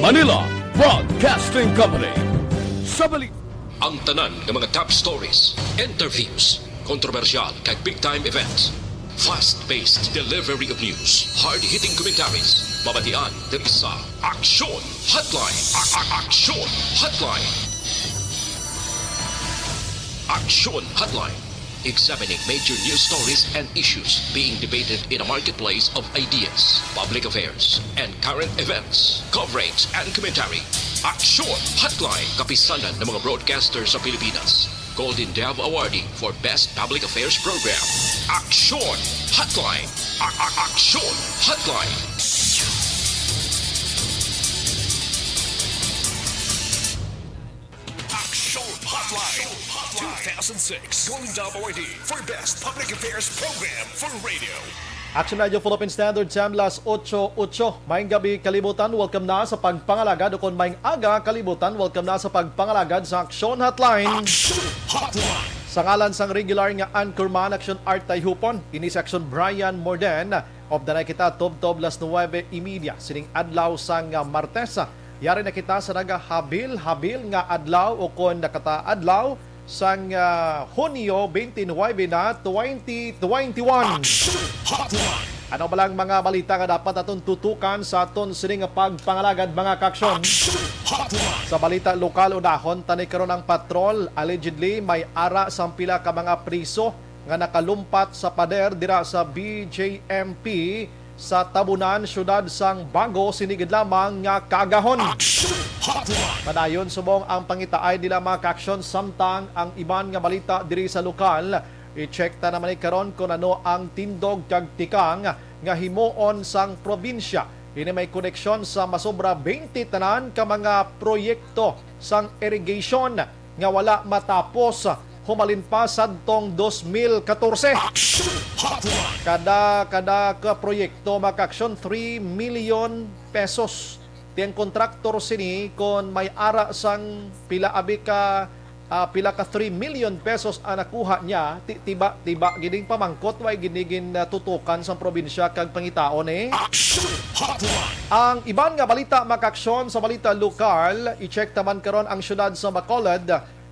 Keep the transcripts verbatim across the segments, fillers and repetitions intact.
Manila Broadcasting Company. Sa bali- Ang tanan nga mga top stories, interviews, kontrobersyal kag big time events. Fast-paced delivery of news, hard-hitting commentaries, mabatian diri sa Aksyon Hotline. A- a- Aksyon Hotline. Aksyon Hotline. Examining major news stories and issues being debated in a marketplace of ideas, public affairs, and current events, coverage, and commentary. Aksyon Hotline, kapisanan ng mga broadcaster sa Pilipinas. Golden Dove Awardee for Best Public Affairs Program. Aksyon Hotline. A- a- Aksyon Hotline. Aksyon Hotline two thousand six, Golden Dove Awardee for Best Public Affairs Program for Radio. Action Radio Philippine Standard Time, las ocho ocho. Maayong gabi, kalibutan. Welcome na sa pagpangalagad, o kon maayong aga, kalibutan. Welcome na sa pagpangalagad sa Aksyon Hotline. Aksyon Hotline. Sa ngalan sang regular nga anchorman, Aksyon Art Tayhupon, ini si Aksyon Brian Morden. Updanan kita tubtob las nuwebe y media sining adlaw sang, ah, Martes. Yari na kita sa nagahabil-habil nga adlaw, o kon nakataadlaw sang, ah, Hunyo twenty-nine na twenty twenty-one. Action Hotline. Ano ba lang mga balita nga dapat aton tutukan sa aton sini nga pagpangalagad, mga kaaksyon? Action Hotline. Sa balita lokal, unahon ta ni karon ang patrol. Allegedly, may ara sang pila ka mga priso nga nakalumpat sa pader dira sa B J M P sa Tabunan, siyudad sang Bago, sini gid lamang nga kaagahon. Action Hotline. Padayon subong ang pangitaay nila, mga kaaksyon, samtang ang iban nga balita diri sa lokal. I-check ta naman ni karon kung ano ang tindog kag tikang nga himuon sang probinsya. Ini may koneksyon sa masobra twenty tanan ka mga proyekto sang irrigation nga wala matapos humalin pa sadtong dos mil katorse. Action Hotline. Kada, kada ka proyekto, mga kaaksyon, three million pesos. Ti ang kontraktor sini, kon may ara sang pila abi ka, ah, pila ka three million pesos ang nakuha niya, ti-, tiba-tiba gid ning pamangkot, way gid ni gin, ah, tutukan sang probinsya kag pangitaon, eh. Action Hotline. Ang iban nga balita, mga kaaksyon, sa balita lokal, i-check ta man karon ang siyudad sa Bacolod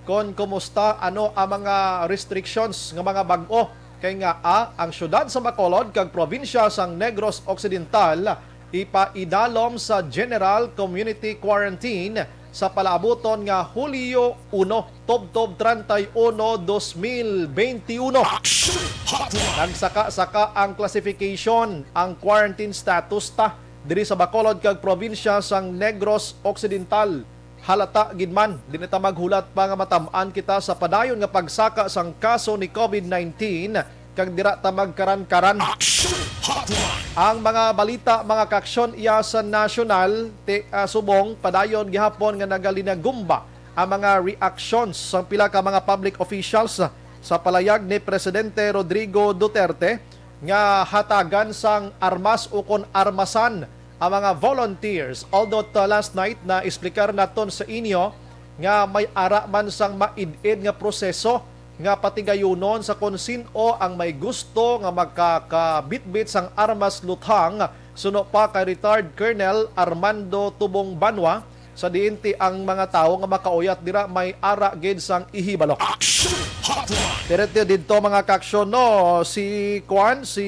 kon kumusta, ano ang mga restrictions nga mga bag-o. Kay nga, ah, ang siyudad sa Bacolod kag probinsya sang Negros Occidental ipaidalom sa General Community Quarantine sa palaabuton nga Hulyo uno, tubtob treinta y uno, dos mil beinti uno. Action Hotline. Nagsaka-saka ang classification, ang quarantine status ta diri sa Bacolod kag probinsya sang Negros Occidental. Halata gid man, di na ta maghulat pa nga matam-an kita sa padayon nga pagsaka sang kaso ni COVID nineteen, kag dira ta magkaran-karan. Action Hotline. Ang mga balita, mga kaaksyon, iya sa nasyonal, ti, ah, subong padayon gihapon nga nagalinagumba ang mga reactions sang pila ka mga public officials sa palayag ni Presidente Rodrigo Duterte nga hatagan sang armas ukon armasan ang mga volunteers. Although, uh, last night, na-explicar naton sa inyo nga may ara man sang maid-id nga proseso nga patigayunon sa kon sin-o ang may gusto nga makakabitbit sang armas luthang, suno pa kay Retired Colonel Armando Tubong Banwa, sa diin ti ang mga tawo nga makauyat dira may ara gid sang ihibalo. Action Hotline. Diretso didto, mga kaaksyon, no, si Kwan, si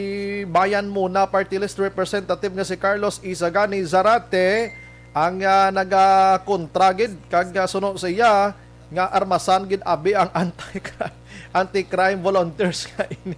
Bayan Muna Party List Representative nga si Carlos Isagani Zarate ang, ah, nagakontra gid kag, ah, suno sa iya nga armasan gid abi ang anti-crime, anti-crime volunteers nga ini.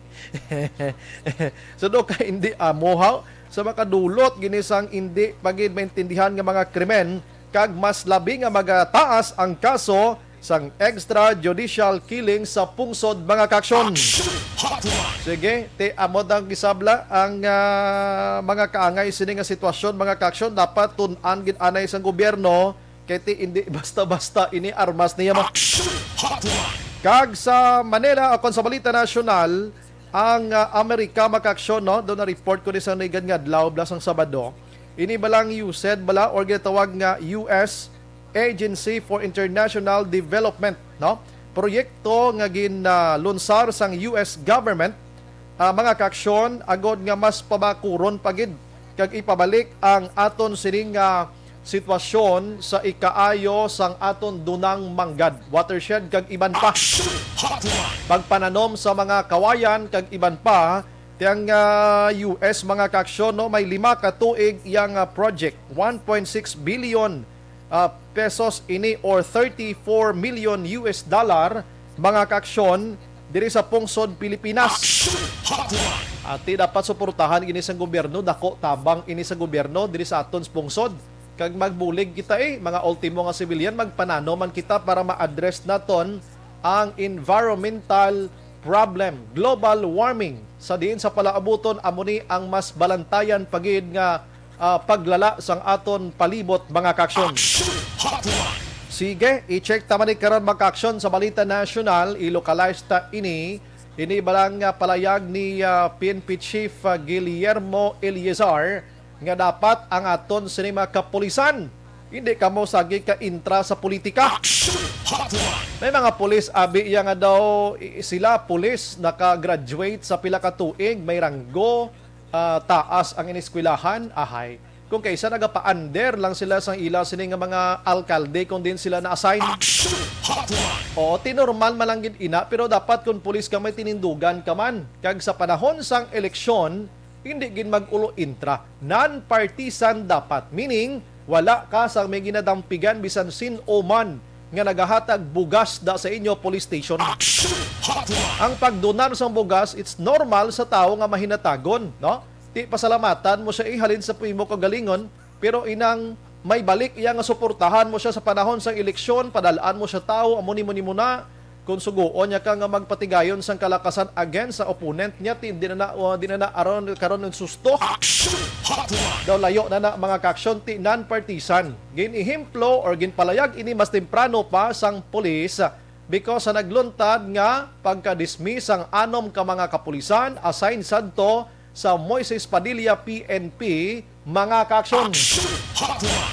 Suno kay hindi amuhaw sa makadulot gini sang hindi pa gid maintindihan nga mga krimen, kag mas labi nga magataas ang kaso sang extrajudicial killing sa pungsod, mga kaaksyon. Action Hotline. Sige, ti amo dang gisabla ang, ah, mga kaangay sini nga sitwasyon, mga kaaksyon. Dapat tun-an gid anay sang gobyerno, kay ti indi basta-basta ini armas niya mo. Action Hotline. Kag sa Manila, o kon sa balita nasyonal, ang, ah, Amerika, mga kaaksyon, no? Doon na-report ko ni sa nigad nga adlaw, bala sang Sabado. Ini balang U S A I D bala, or ginatawag nga U S Agency for International Development, no? Proyekto nga ginlunsar sang U S government, ah, mga kaaksyon, agod nga mas pabakuron pa gid kag ipabalik ang aton sining, ah, sitwasyon sa ikaayo sang aton Dunang Manggad, watershed kag iban pa. Pagpananom sa mga kawayan kag iban pa, ti ang, ah, U S, mga kaaksyon, no, may lima ka tuig yang, ah, project, one point six billion, ah, pesos ini or thirty-four million U S dollar, mga kaaksyon, diri sa pungsod Pilipinas. Ati dapat suportahan ini sang gobyerno, dako tabang ini sa gobyerno diri sa aton pungsod. Kag magbulig kita, eh, mga ultimo nga civilian, magpananom man kita para ma-address naton ang environmental problem, global warming, sa diin sa palaabuton amo ni ang mas balantayan pa gid nga, ah, paglala sang aton palibot, mga kaaksyon. Sige, i-check ta man ni karon, mga kaaksyon, sa balita nasyonal, i-localize ta ini. Ini bala nga palayag ni, ah, P N P Chief, ah, Guillermo Eleazar nga dapat ang aton sini mga kapulisan hindi kamo sagi ka intra sa politika. May mga pulis, abi, iya nga daw i-, sila pulis, naka-graduate sa pila ka tuig, may ranggo, ah, taas ang ineskwelahan, ahay. Kung kaisa nagapa-under lang sila sang ila sini nga mga alkalde kung diin sila na-assign. Oo, ti normal man lang gid ina, pero dapat kung pulis ka may tinindugan ka man. Kag sa panahon sang eleksyon, hindi gid mag-ulo intra. Non-partisan dapat, meaning wala ka sa may ginadampigan bisan sin-o man nga nagahatag bugas da sa inyo police station. Ang pagdonar sang bugas, it's normal sa tawo nga mahinatagon, no? Ti pasalamatan mo siya, eh, halin sa imo kaugalingon, pero inang may balik iya nga suportahan mo siya sa panahon sang eleksyon, padal-an mo siya tawo, amo ni mo, ni mo na. Kung sugoon niya ka nga magpatigayon sang kalakasan against sa opponent niya, ti, di na na, uh, di na na aron karon ang susto. Daw layo na na, mga kaaksyon, ti non-partisan. Ginihemplo or ginpalayag ini mas temprano pa sang pulis, because sa nagluntad nga pagka-dismiss sang anom ka mga kapulisan assigned sadto sa Moises Padilla P N P, mga kaaksyon.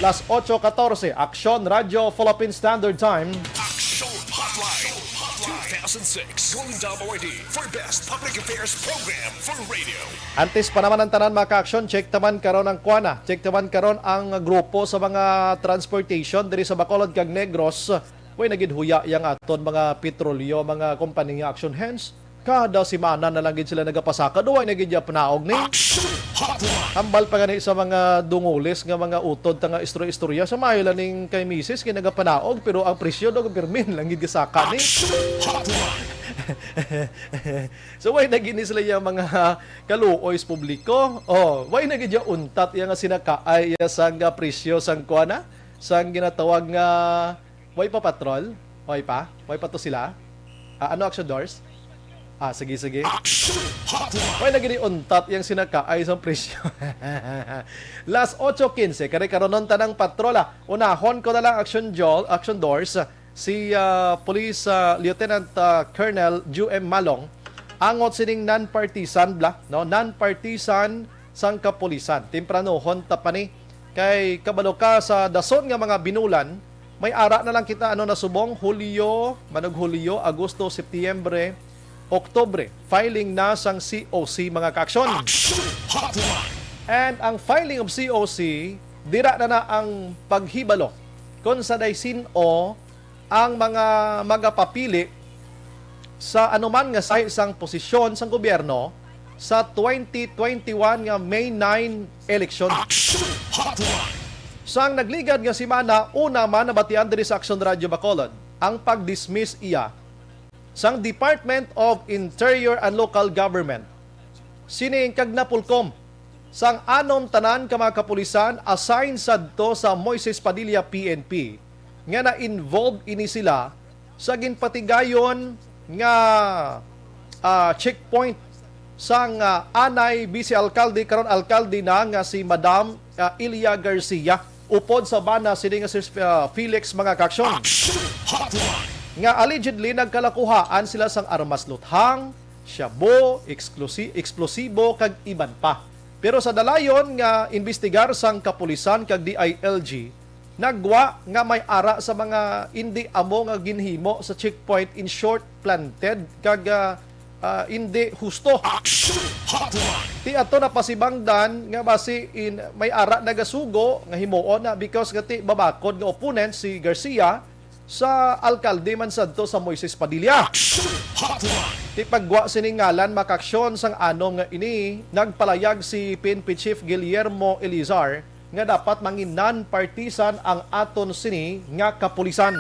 Las ocho katorse, Aksyon Radyo Philippine Standard Time. Action Hotline two thousand six Golden Dome Awardee for Best Public Affairs Program for Radio. Antes pa naman ang tanan, mga kaaksyon, check taman karon ang kuana. Check taman karon ang grupo sa mga transportation diri sa Bacolod kag Negros. Way na gid huya yang aton mga petrolyo, mga kompanya, aksyon, hence kada semana na lang gid sila nagapasaka. Duway na gid ya panaog ni. Hambal pa gani sa mga dungulis nga mga utod ta nga istorya-istorya, sa mayo lang ning kay misis kay nagapanaog, pero ang presyo daw pirmin lang gid gasaka ni. So, way na gid ni sila yang mga kaluoy sa publiko. Oh, way na gid ya untat ya nga sinakaay ya sang, ah, presyo sang kuana, sang ginatawag nga Way pa, patrol? Way pa? Way pa to sila? Ah, ano, Action Doors? Ah, sige, sige. Way na gid ni untat yang sinakaay sang presyo. Las ocho quince, kari karonon tanang patrola. Unahon ko na lang, Action Jol, Action Doors, si, ah, Police, ah, Lieutenant, ah, Colonel Ju M Malong, angot sining non-partisan bla, no? Non-partisan sang kapulisan. Tempranohon ta pa ni. Kay kabalo ka, sa dason nga mga binulan, may ara na lang kita, ano, na subong, Hulyo, manog Hulyo, Agosto, Setyembre, Oktubre, filing na sang C O C, mga kaaksyon. And ang filing of C O C, dira na na ang paghibalo kung sa diay sin-o ang mga magapapili sa anuman nga sahi sang posisyon sang gobyerno sa twenty twenty-one nga May nine election. Sang nagligad nga semana, una man nabatian diri sa Action Radio Bacolod ang pag-dismiss iya sang Department of Interior and Local Government sining kag Napolcom sang anom tanan ka mga kapulisan assigned sadto sa Moises Padilla P N P nga na-involve ini sila sa ginpatigayon nga, ah, checkpoint sang, ah, anay vice alkalde, karon alkalde na, nga si Madam, ah, Ilia Garcia, upod sa bana sini nga si, ah, Felix, mga kaaksyon, nga allegedly nagkalakuhaan sila sang armas luthang, shabu, eksklusi-, eksplosibo, kag iban pa. Pero sa dalayon nga imbestigar sang kapulisan kag D I L G, nagwa nga may ara sa mga indi amo nga ginhimo sa checkpoint, in short, planted, kag, ah, ah, indi husto. Action Hotline. Ti ato napasibangdan nga basi in may ara nagasugo nga himuon na because nga ti babakod nga opponent si Garcia sa alkalde man sadto sa Moises Padilla. Action Hotline. Ti paggwa sining ngalan makaaksyon sang anong nga ini, nagpalayag si P N P Chief Guillermo Elizar nga dapat mangin non-partisan ang aton sini nga kapulisan.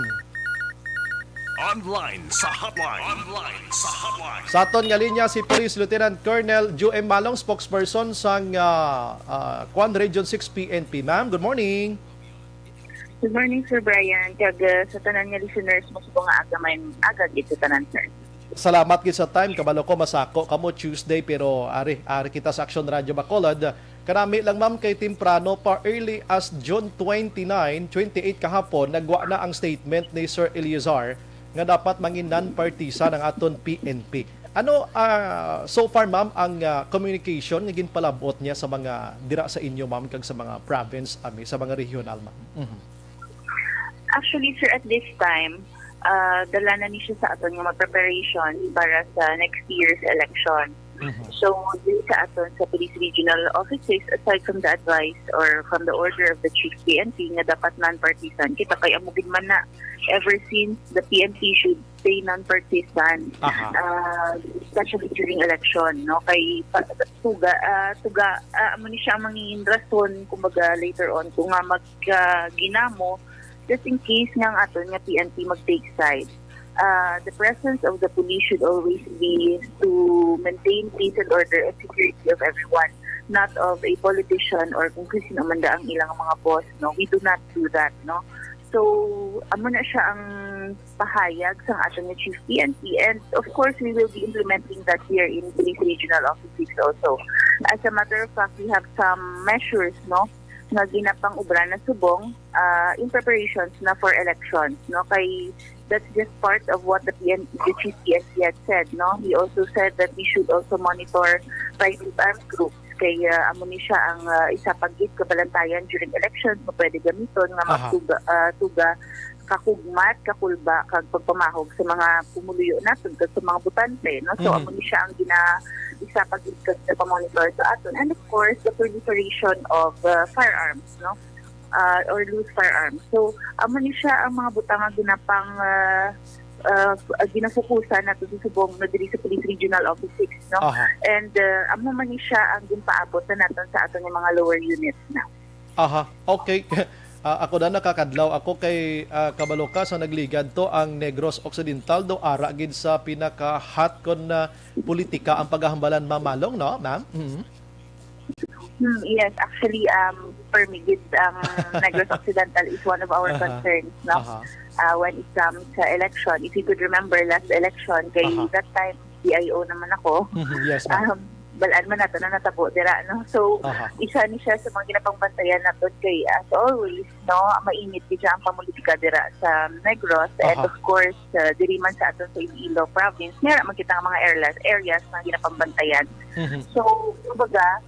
Online sa hotline. Online sa hotline. Sa aton nga linya si Police Lieutenant Colonel Ju M Malong, spokesperson sang, ah, ah, Kwan Region six P N P. Ma'am, good morning. Good morning, Sir Brian. Kag, ah, sa tanan nga listeners mo, subong nga aga, may aga gid sa tanan, sir. Salamat gid sa time. Kabalo ko, masako kamo Tuesday, pero ari, ari kita sa Action Radio Bacolod. Kanami lang, ma'am, kay temprano pa, early as June twenty-nine, twenty-eight kahapon, nagwa na ang statement ni Sir Eleazar nga dapat mangin non-partisan ang aton P N P. Ano, ah, so far, ma'am, ang, ah, communication nga ginpalabot niya sa mga dira sa inyo, ma'am, kag sa mga province, ami, sa mga regional, ma'am? Mhm. Actually, sir, at this time, ah, dala na ni siya sa aton nga mga preparation para sa next year's election. Mhm. So, diri sa aton sa police regional offices, aside from the advice or from the order of the chief P N P nga dapat non-partisan, kita kay amo gid man na ever since the P N P should stay non-partisan. Aha. Ah, especially during election, no? Kay pa-, tuga, ah, tuga, ah, amo ni siya ang mangin rason, kumbaga, later on, kung nga magkaginamo, just in case nga ang aton nga P N P mag-take side. Ah, the presence of the police should always be to maintain peace and order and security of everyone, not of a politician or kung sino man da ang ilang mga boss, no? We do not do that, no? So, amo na siya ang pahayag sang aton nga chief P N P. And of course, we will be implementing that here in Police Regional Office six also. As a matter of fact, we have some measures, no, nga ginapang-ubra na subong, ah, in preparations na for elections, no? Kay that's just part of what the P N, the chief P N P had said, no? He also said that we should also monitor private arms groups kay, ah, amo ni siya ang, ah, isa pa gid kabalantayan during elections nga pwede gamiton nga Aha. magtuga, ah, tuga, kakugmat, kakulba, kag pagpamahog sa mga pumuluyo naton kag sa mga botante, no? So, Mhm. amo ni siya ang gina-, isa pa gid ka sa pamonitor sa aton. And of course, the proliferation of, uh, firearms, no? Uh, or loose firearms. So, amo ni siya ang mga butang nga ginapang, uh, uh, f-, uh, ginafokusan nato sa subong na diri sa Police Regional Office six, no? Aha. And, uh, amo man ni siya ang ginpaabot na naton sa aton nga mga lower units na. Aha, okay. Ah, ako na nakakadlaw ako kay, ah, kabalo ka sa nagligad to ang Negros Occidental do ara gid sa pinaka-hot kon, ah, politika ang paghahambalan, Ma'am Malong, no, ma'am? Mhm. Hmm, yes, actually, um, for me, gid, ang Negros Occidental is one of our Aha. concerns, no? Aha. Uh, when it comes sa election, if you could remember last election, kay Aha. that time, C I O naman ako. Mhm, yes, ma'am. Um, balaan man nato na natabo dira, no? So, Aha. isa ni siya sa mga ginapangbantayan nato kay, as always, no, mainit gid siya ang pamulitika dira sa Negros. And Aha. of course, uh, diri man sa aton sa Iloilo province, meron man kita nga mga areas, areas nga ginapangbantayan. Mhm. So, kumbaga,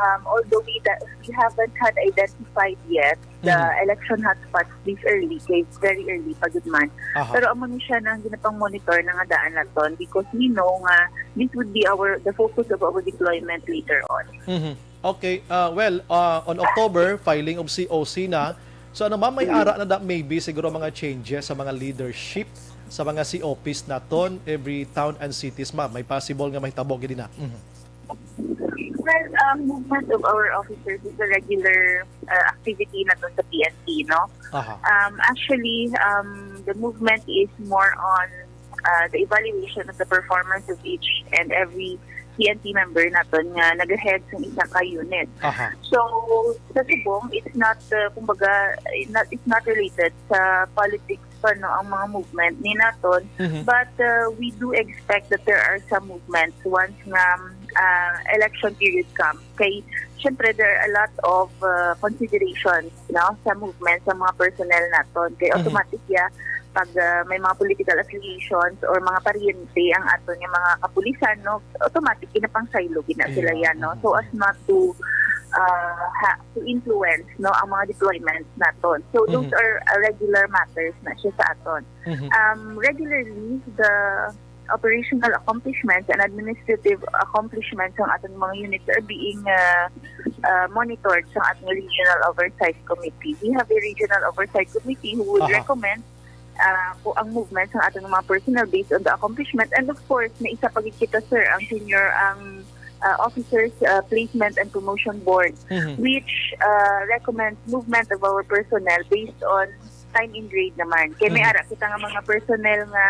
um, although we, da-, we haven't had identified yet the Mhm. election hotspots this early, kay very early pa gid man. Aha. Pero amo ni siya nang ginapang-monitor na nga daan naton because we know nga this would be our, the focus of our deployment later on. Mhm. Okay, ah, well, ah, on October, filing of C O C na. So ano, ma'am, may Mhm. ara na da maybe siguro mga changes sa mga leadership sa mga C O Ps naton, every town and cities, ma'am? May possible nga mahitabo gid na. Mhm. Well, um, movement of our officers is a regular, uh, activity naton sa P N P, no? Aha. Um, actually, um, the movement is more on, uh, the evaluation of the performance of each and every P N P member naton nga nag-head sa isa ka unit. Aha. So, sa subong, it's not, uh, kumbaga, not, it's not related sa politics pa, no, ang mga movement ni naton. Mhm. But, uh, we do expect that there are some movements once nga, uh, election period comes. Kay, syempre, there are a lot of, uh, considerations, no, sa movement sa mga personnel naton. Kay Mhm. automatic ya, pag, uh, may mga political affiliations or mga paryente ang aton nga mga kapulisan, no, automatic, ginapangsaylo gid na sila Ayun. yan, no? So, as not to, uh, ha-, to influence, no, ang mga deployments naton. So, those Mhm. are, uh, regular matters na siya sa aton. Mhm. Um, regularly, the, operational accomplishments and administrative accomplishments ng ating mga units are being uh, uh, monitored sa ating regional oversight committee. We have a regional oversight committee who would Aha. recommend uh, kung ang movement ng ating mga personnel based on the accomplishment. And of course, may isa pa gid kita, sir, ang senior, ang uh, officers uh, placement and promotion board, Mhm. which uh, recommends movement of our personnel based on time in grade naman. Kaya may Mhm. ara kita nga mga personnel nga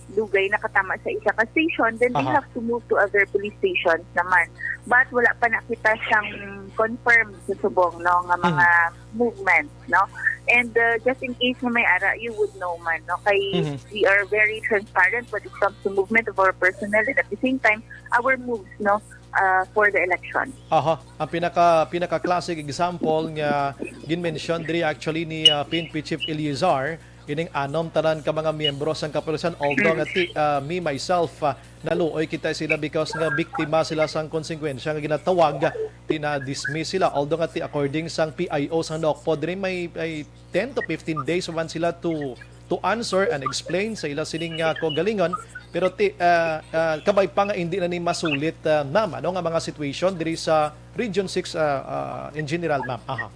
dugay nakatama sa isa ka station, then they Aha. have to move to other police stations naman. But wala pa na kita sang confirmed sa subong, no, nga mga Mhm. movement, no? And uh, just in case nga may ara, you would know man, no? Kay Mhm. we are very transparent when it comes to movement of our personnel, and at the same time, our moves, no, uh, for the election. Aha, ang pinaka pinaka classic example nga gin-mention diri actually ni uh, P N P Chief Eleazar, ining anom tanan ka mga miyembro sang kapulisan, although nga ti, uh, me myself uh, naluoy kita sila because nga biktima sila sang konsekwensya nga ginatawag, ti na-dismiss sila, although nga ti according sang P I O sang Nocpo diri may, may ten to fifteen days man sila to to answer and explain sa ila sining uh, kaugalingon. Pero ti, uh, uh, kabay pa nga hindi na ni masulit uh, ma'am, ano nga mga situation diri sa Region six uh, uh, in general, ma'am. Aha.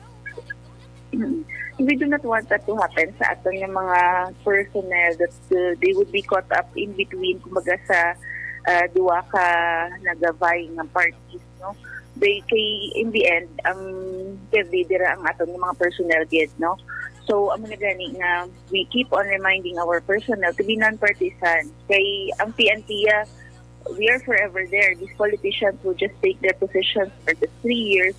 We do not want that to happen sa aton nga mga personnel that uh, they would be caught up in between, kumbaga, sa uh, duwa ka nagavay nga parties, no? They, kay, in the end, ang heavy dira ang aton nga mga personnel gid, no? So, amo na gani nga we keep on reminding our personnel to be non-partisan. Kay ang P N P, uh, we are forever there. These politicians will just take their positions for the three years,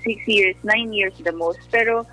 six years, nine years the most. Pero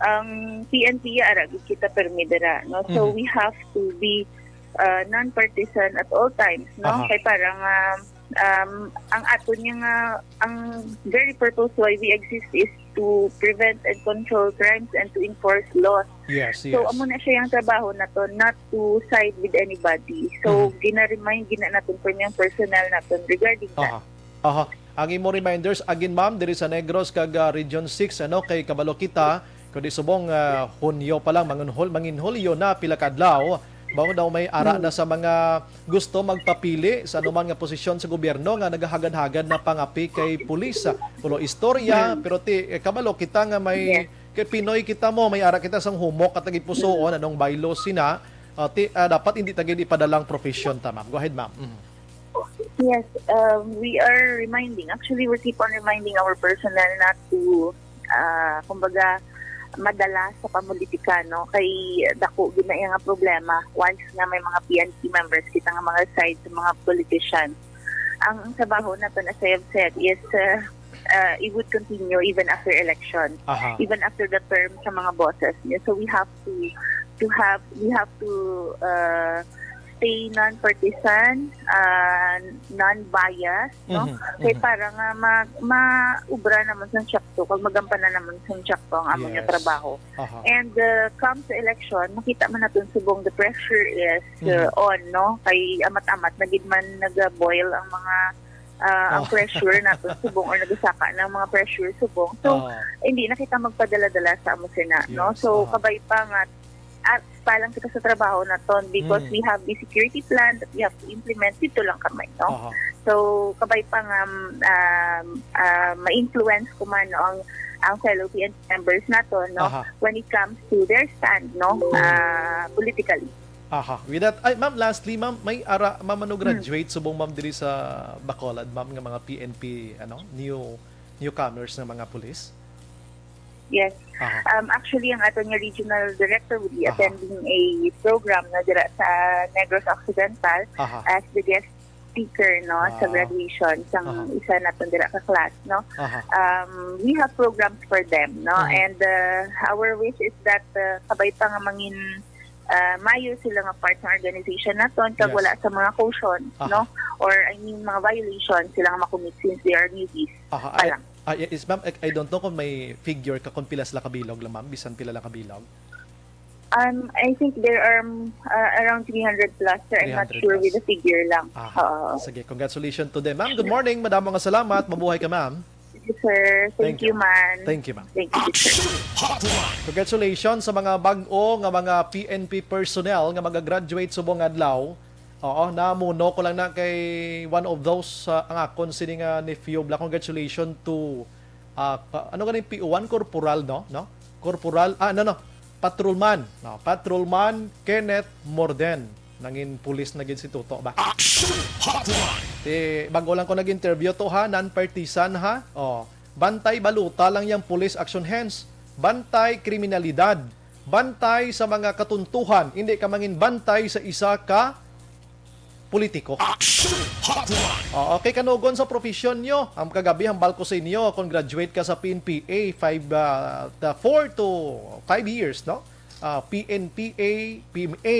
ang P N P, ara gid kita permi dira, no? So, Mhm. we have to be uh, non-partisan at all times, no? Aha. Kay parang um, um, ang aton nga, uh, ang very purpose why we exist is to prevent and control crimes and to enforce laws. Yes, So, yes. amo na siya yung trabaho naton, not to side with anybody. So, Mhm. gina-remind gina naton po yung personnel naton regarding that. Aha. Aha. Ang imo reminders, again, ma'am, diri sa Negros kag, ah, Region six, ano, kay kabalo kita, kundi subong, ah, Hunyo pa lang, manginhol-, manginhulyo na pila ka adlaw, mao daw may ara Mm. na sa mga gusto magpapili sa anuman nga posisyon sa gobyerno nga nagahagad-hagad na pangapi kay pulis. Pulo istorya, Mm. pero ti, eh, kabalo kita nga may, Yes. kay Pinoy kita mo, may ara kita sang humok at nagipusoon, anong bylaws sina, ah, ti, ah, dapat hindi ta gid ipadalang profession ta, ma'am. Go ahead, ma'am. Mhm. Yes, um, we are reminding. Actually, we keep on reminding our personnel not to, uh, kumbaga, madala sa pamulitika, no? Kay dako gid na iya nga problema once nga may mga P N P members kita nga mga side sa mga politician. Ang trabaho naton, as I have said, is uh, uh, it would continue even after election, Aha. even after the term sa mga bosses niya. So we have to to have we have to uh, stay non-partisan, uh, non-biased, no? Mhm, Kay mhm. para nga ma maubra naman sa sakto, kag magampanan naman sa sakto ang amon nga Yes. trabaho. Aha. And uh, come sa election, makita man naton subong the pressure is uh, Mhm. on, no? Kay amat-amat na gid man nag-boil ang mga uh, ang Oh. pressure naton subong or nagasaka ng mga pressure subong. So, Oh. hindi na kita magpadala-dala sa amo sina, no? Yes, So, aha. kabay pa nga at pa lang kita sa trabaho naton because Mm. we have the security plan that we have to implement dito lang kami, no? Aha. So, kabay pa nga um, uh, ma-influence ko man, no, ang ang fellow P N P members naton, no, Aha. when it comes to their stand, no, Mm. uh, politically. Aha. With that, ay, ma'am, lastly, ma'am, may ara, ma'am, ano, Hmm. graduate subong, ma'am, diri sa Bacolod, ma'am, nga mga P N P, ano, new newcomers nga mga pulis? Yes. Aha. Um, actually, ang aton nga regional director will be Aha. attending a program na dira sa Negros Occidental Aha. as the guest speaker, no, sa Ah. graduation sang Aha. isa naton dira ka class, no. Aha. Um, we have programs for them, no, Mhm. and uh, our wish is that uh, kabay pa nga mangin uh, mayo sila nga part ng organization naton kag Yes. wala sa mga caution, Aha. no, or I mean mga violation sila nga makommit since they are newbies Aha, pa I, lang. I, is, ma'am, I, I don't know kung may figure ka kung pila sila kabilog lang, ma'am, bisan pila lang kabilog. Um, I think there are um, uh, around three hundred plus, sir. I'm not Three hundred sure plus. with the figure lang. Aha. Oo. Sige, congratulations to them. Ma'am, good morning. Madamo nga salamat. Mabuhay ka, ma'am. Thank you, sir. Thank Thank you, you. man. Thank you, ma'am. Thank you, sir. Action Hotline. Congratulations sa mga bag-o nga mga P N P personnel nga mag-graduate subong adlaw. Oo, namuno ko lang na kay one of those, ah, ang akon sini nga nephew. Bla, congratulations to, ah, pa-, ano ganing P O one? Corporal, no? No? Corporal, ah, no, no. Patrolman, no? Patrolman Kenneth Morden. Nangin pulis na gid si Toto ba? Action Hotline! Ti, bago lang ko nag-interview to ha, non-partisan ha. Oh, bantay baluta lang yang police action hands. Bantay kriminalidad. Bantay sa mga katuntuhan. Hindi ka mangin bantay sa isa ka politiko. Action Hotline! Oo, kay kanugon sa profesyon nyo. Ang kagabi, hambal ko sa inyo, kung graduate ka sa P N P A, five, ah, ta-, four to five years, no? Ah, P N P A, P M A,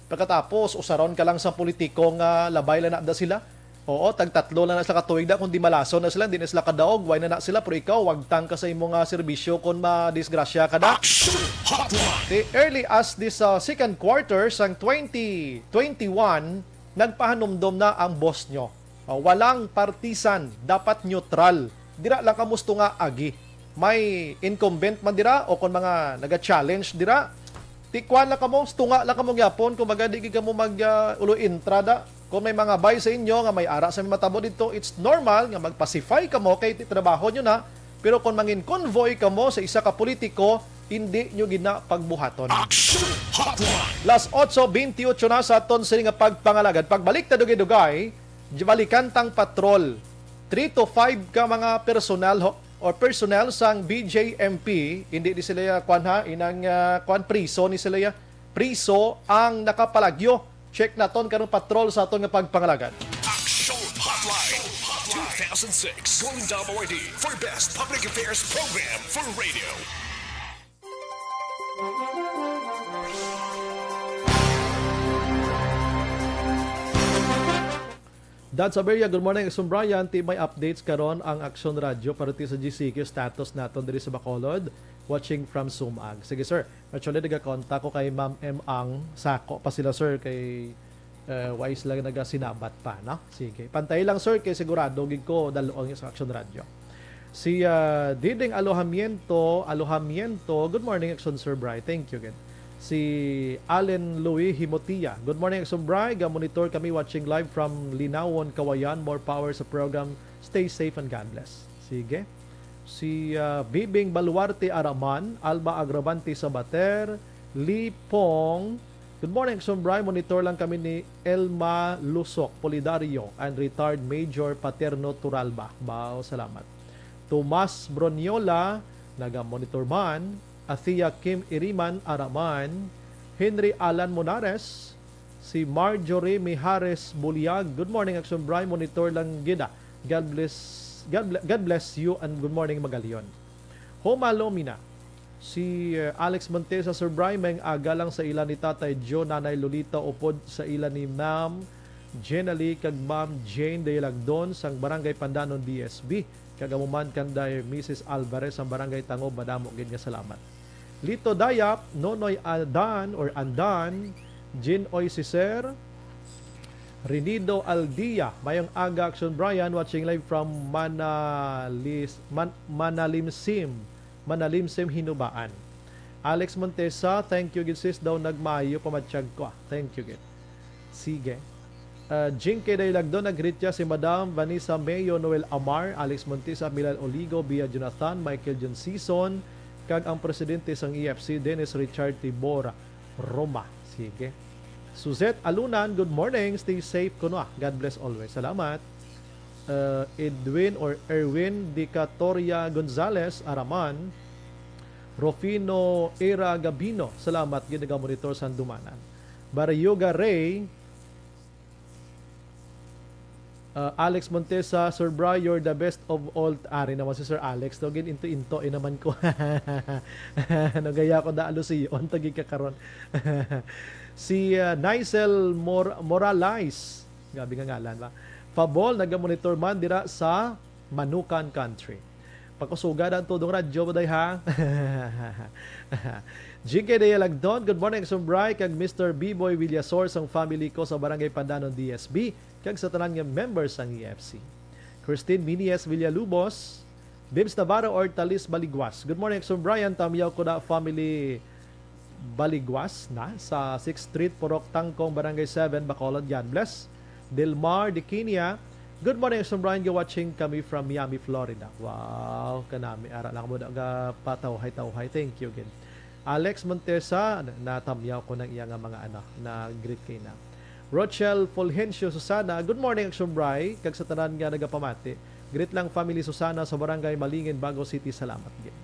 pagkatapos, usaron ka lang sa politiko nga labay lang na da sila. Oo, tagtatlo lang na sila ka tuig da, kung di malason na sila, di na sila kadaog, way na na sila, pero ikaw, wagtang ka sa imo nga serbisyo kung madisgrasya ka da. Action Hotline! The early as this, uh, second quarter sang twenty twenty-one, nagpahanumdom na ang boss nyo. Uh, walang partisan, dapat neutral. Dira lang kamo stunga agi. May incumbent man dira o kon mga naga-challenge dira, tikwan lang kamo, stunga lang kamo gyapon, kumbaga di gid kamo mag, uh, ulo intrada. Kung may mga bay sa inyo nga may ara sa matabo dito, it's normal nga mag-pacify kamo kay ti-, trabaho nyo na. Pero kung mangin convoy kamo sa isa ka politiko, hindi nyo gid na pagbuhaton. Action Hotline! Las otso bentiocho na sa aton sini nga pagpangalagad. Pagbalik ta dugay-dugay, balikan tang patrol. Three to five ka mga personal ho, or personnel sang B J M P, hindi di sila, ah, kwan ha, inang, ah, kwan, priso ni sila, ah. Priso ang nakapalagyo. Check naton karong patrol sa aton nga pagpangalagad. Action Hotline, two thousand six Golden Dome Awardee for Best Public Affairs Program for Radio. Dad Saberia, good morning, Exum Brian. Ti may updates karon ang Action Radio para ti sa G C Q status naton diri sa Bacolod. Watching from Sumag. Sige, sir. Actually, nagakontak ko kay Ma'am M Ang, sako pa sila, sir, kay, eh, wais lang nagasinabat pa, no? Sige. Pantay lang, sir, kay sigurado gid ko dalo ang sa Action Radio. Si, ah, Diding Alojamiento, Alojamiento, good morning, Action Sir Bry. Thank you, gid. Si Allen Louis Himotia, good morning, Action Bry. Ga-monitor kami, watching live from Linawon, Kawayan. More power sa program. Stay safe and God bless. Sige. Si, ah, Bibing Baluarte Araman, Alba Agravante Sabater, Lipong. Good morning, Action Bry. Monitor lang kami ni Elma Lusok Polidario and retired Major Paterno Turalba. Bao, salamat. Tomas Broniola, naga-monitor man. Athea Kim Iriman Araman. Henry Alan Monares. Si Marjorie Mijares Buliag. Good morning, Action Bry. Monitor lang gid, ah. God bless, God ble-, God bless you and good morning, Magalion. Homa Lomina. Si, uh, Alex Montesa, Sir Bry, may aga lang sa ila ni Tatay Joe, Nanay Lolita, upod sa ila ni Ma'am Jenalie kag Ma'am Jane Dayalagdon sang Barangay Pandanon, D S B. Kag amo man kanday Missus Alvarez sang Barangay Tangob, madamo gid nga salamat. Lito Dayap, Nonoy Adan or Andan, Jin Oy Siser, Rinido Aldia, mayong aga, Action Brian, watching live from Manalis-, Man-, Manalimsim, Manalimsim, Hinubaan. Alex Montesa, thank you gid sis, daw nagmaayo pamatyag ko, ah. Thank you gid. Sige. Ah, Jinky Daylagdon, nag-greet siya si Madam Vanessa Mayo, Noel Amar, Alex Montesa, Milal Oligo, Bia Jonathan, Michael John Sison, kag ang presidente sang E F C, Dennis Richard Tibor Roma. Sige. Suzette Alunan, good morning. Stay safe kuno, ah. God bless always. Salamat. Uh, Edwin or Erwin Dicatoria Gonzalez, Araman. Rufino Era Gabino, salamat gid, naga-monitor sa Handumanan. Baryoga Ray, uh, Alex Montesa, Sir Bry, you're the best of all. Ari naman si Sir Alex, no? Gin into-into, eh, naman ko. Ano gaya ko na alusion, tagi ka karon. Si, uh, Nicel Mor-, Morales, grabe nga ngalan ba? Fabol, naga-monitor man dira sa Manukan Country. Pakusuga na ang tudong radyo mo, day, ha? G K Dayalagdon, good morning, Sumbray, kag Mister B-Boy Villasor sang family ko sa Barangay Pandanon, D S B, kag sa tanan nga members sang E F C. Christine Minies Villalubos, Bibs Navarro, Hortaliz Baliguas. Good morning, Sumbray, ang Tamyaw ko na family. Baligwas na sa Sixth Street, Purok Tangkong, Barangay seven, Bacolod. God bless. Delmar Diquinia, "Good morning, Extreme Brian. Watching kami from Miami, Florida." Wow, kanami. Ara lang mo na ga patawhay-tawhay. Thank you again. Alex Montesa, natamyaw ko ng iya nga mga, ano, na greet kay na. Rochelle Fulgencio Susana, "Good morning, Extreme Bri, kag sa tanan nga nagapamati. Greet lang family Susana sa Barangay Malingin, Bago City. Salamat gid."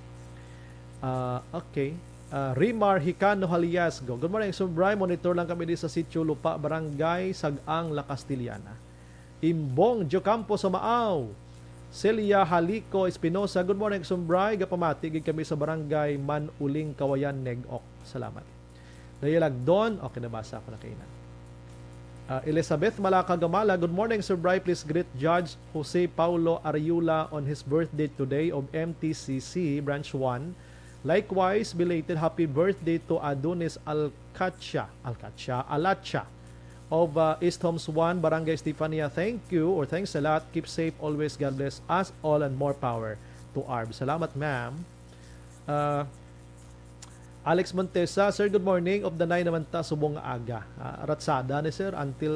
Ah, okay. Ah, Rimar Hicano Haliasgo, "Good morning, Extreme Bri. Monitor lang kami di sa Sitio Lupa, Barangay Sag-ang, La Castellana." Imbong Diocampo sa Maaw. Celia Halico Espinosa, "Good morning, Extreme Bri. Gapamati gid kami sa Barangay Manuling, Kawayan, Neg-ok. Salamat." Dayalagdon, okay, nabasa ko na kaina. Ah, Elizabeth Malaka Gamala, "Good morning, Sir Bri. Please greet Judge Jose Paulo Ariola on his birthday today of M T C C Branch one. Likewise, belated happy birthday to Adonis Alcacha, Alcacha, Alacha of, uh, East Homes one, Barangay Estefania. Thank you or thanks a lot. Keep safe always. God bless us all and more power to ARB." Salamat, ma'am. Ah, Alex Montesa, "Sir, good morning. Of the nine naman ta, subong nga aga." Ah, ratsada ni sir until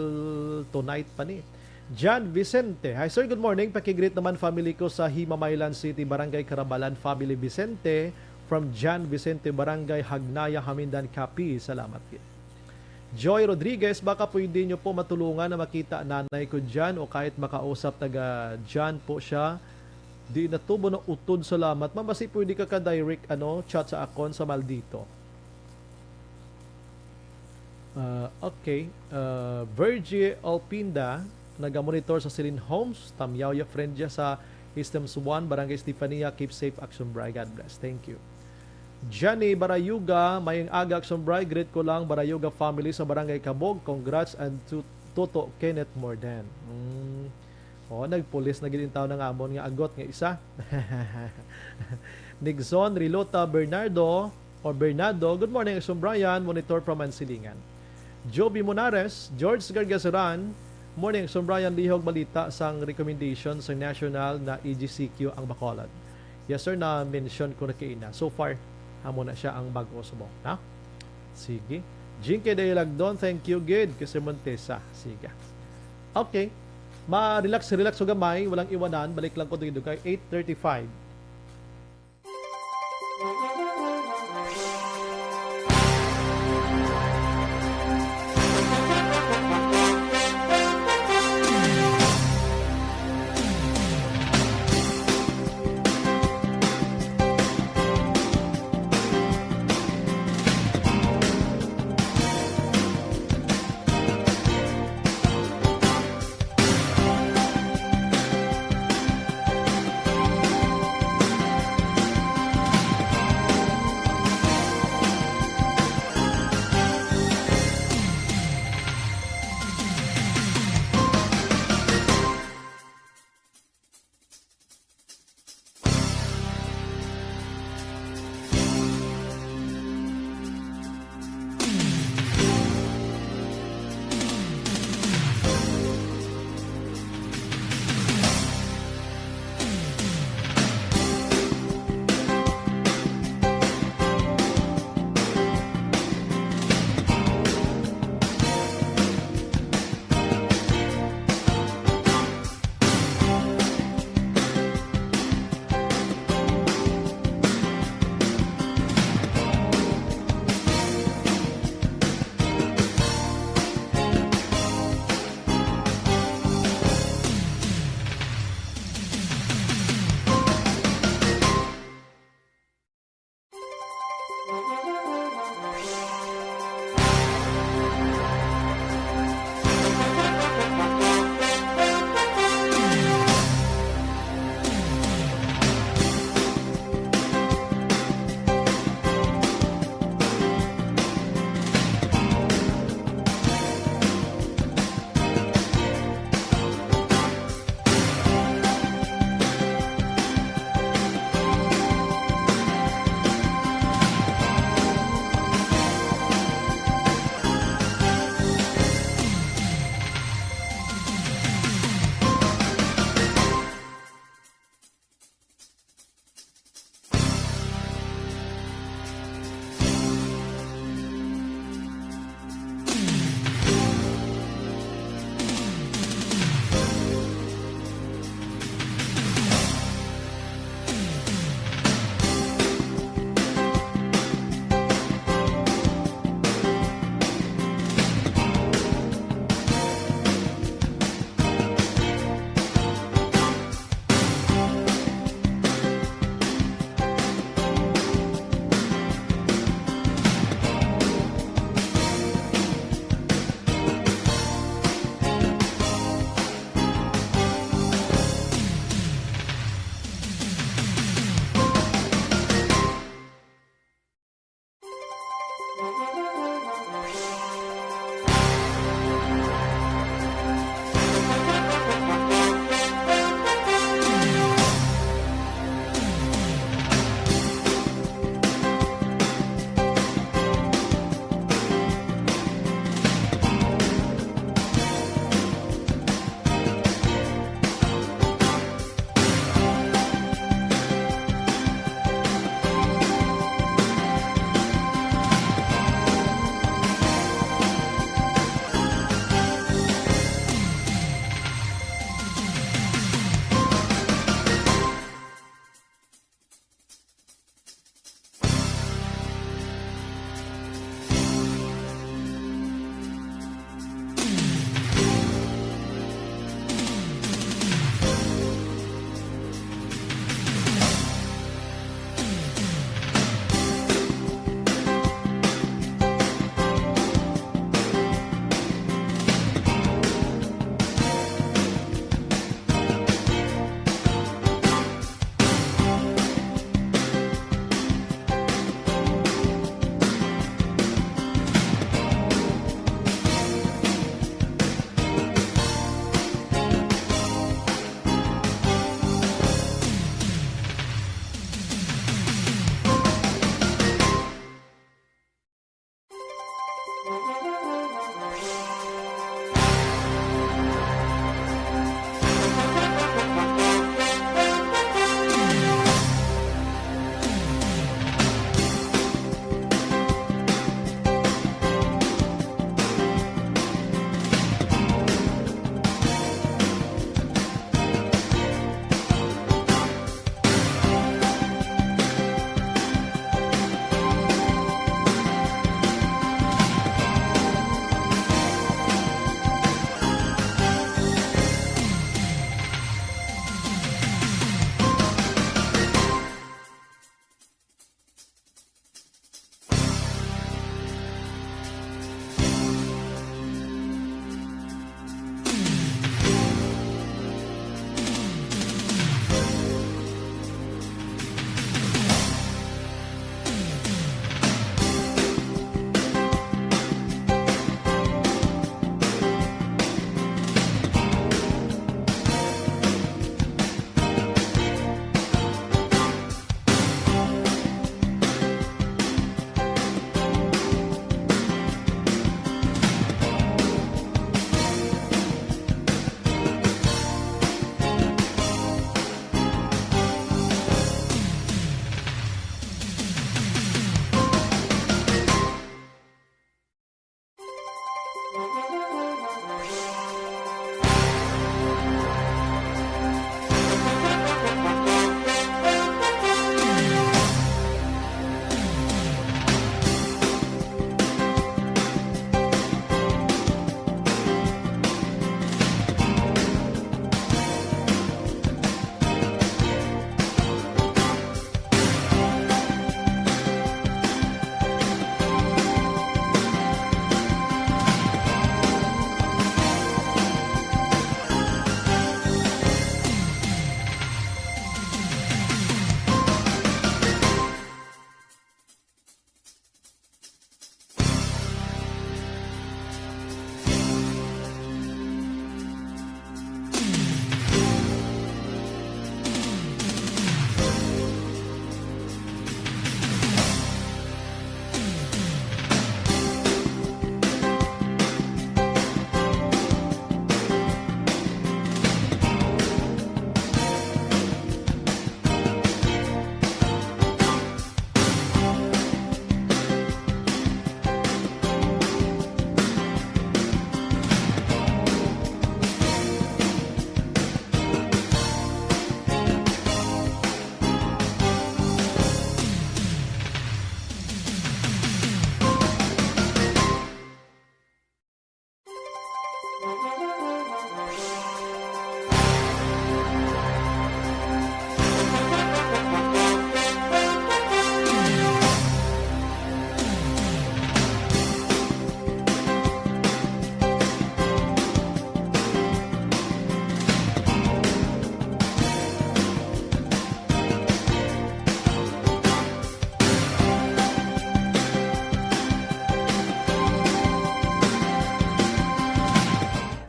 tonight pa ni. Jan Vicente, "Hi sir, good morning. Pakigreet naman family ko sa Himamaylan City, Barangay Carabalan family Vicente. From Jan Vicente, Barangay Hagnaya, Hamindan, Capiz." Salamat gid. Joy Rodriguez, "Baka pwede nyo po matulungan na makita nanay ko dyan o kahit makausap taga dyan po siya. Di na tubo na utod, salamat." Ma'am, basi pwede ka ka-direct, ano, chat sa akon sa Maldito. Ah, okay. Ah, Virgie Alpinda, naga-monitor sa Celine Homes. Tamyaw ya friend ya sa Systems One, Barangay Estefania. Keep safe, Action Bri. God bless. Thank you. Jenny Barayuga, "Mayong aga, Action Bri. Greet ko lang Barayuga family sa Barangay Cabog. Congrats and to Toto Kenneth Morden." Mm. Oh, nagpulis na gid intawon ang amon nga agot nga isa. Nigson Rilota Bernardo or Bernardo, "Good morning, Extreme Brian. Monitor from Ansilingan." Joby Monares, George Gargasaran, "Morning, Extreme Brian. Lihog balita sang recommendation sang national na E G C Q ang Bacolod." Yes, sir, na-mention ko na kaina. So far, amo na siya ang bag-o subong, ha? Sige. Jinky Dayalagdon, thank you gid kay Sir Montesa. Sige. Okay. Ma-relax, relax ko gamay, walang iwanan. Balik lang ko dugay-dugay, eight thirty-five.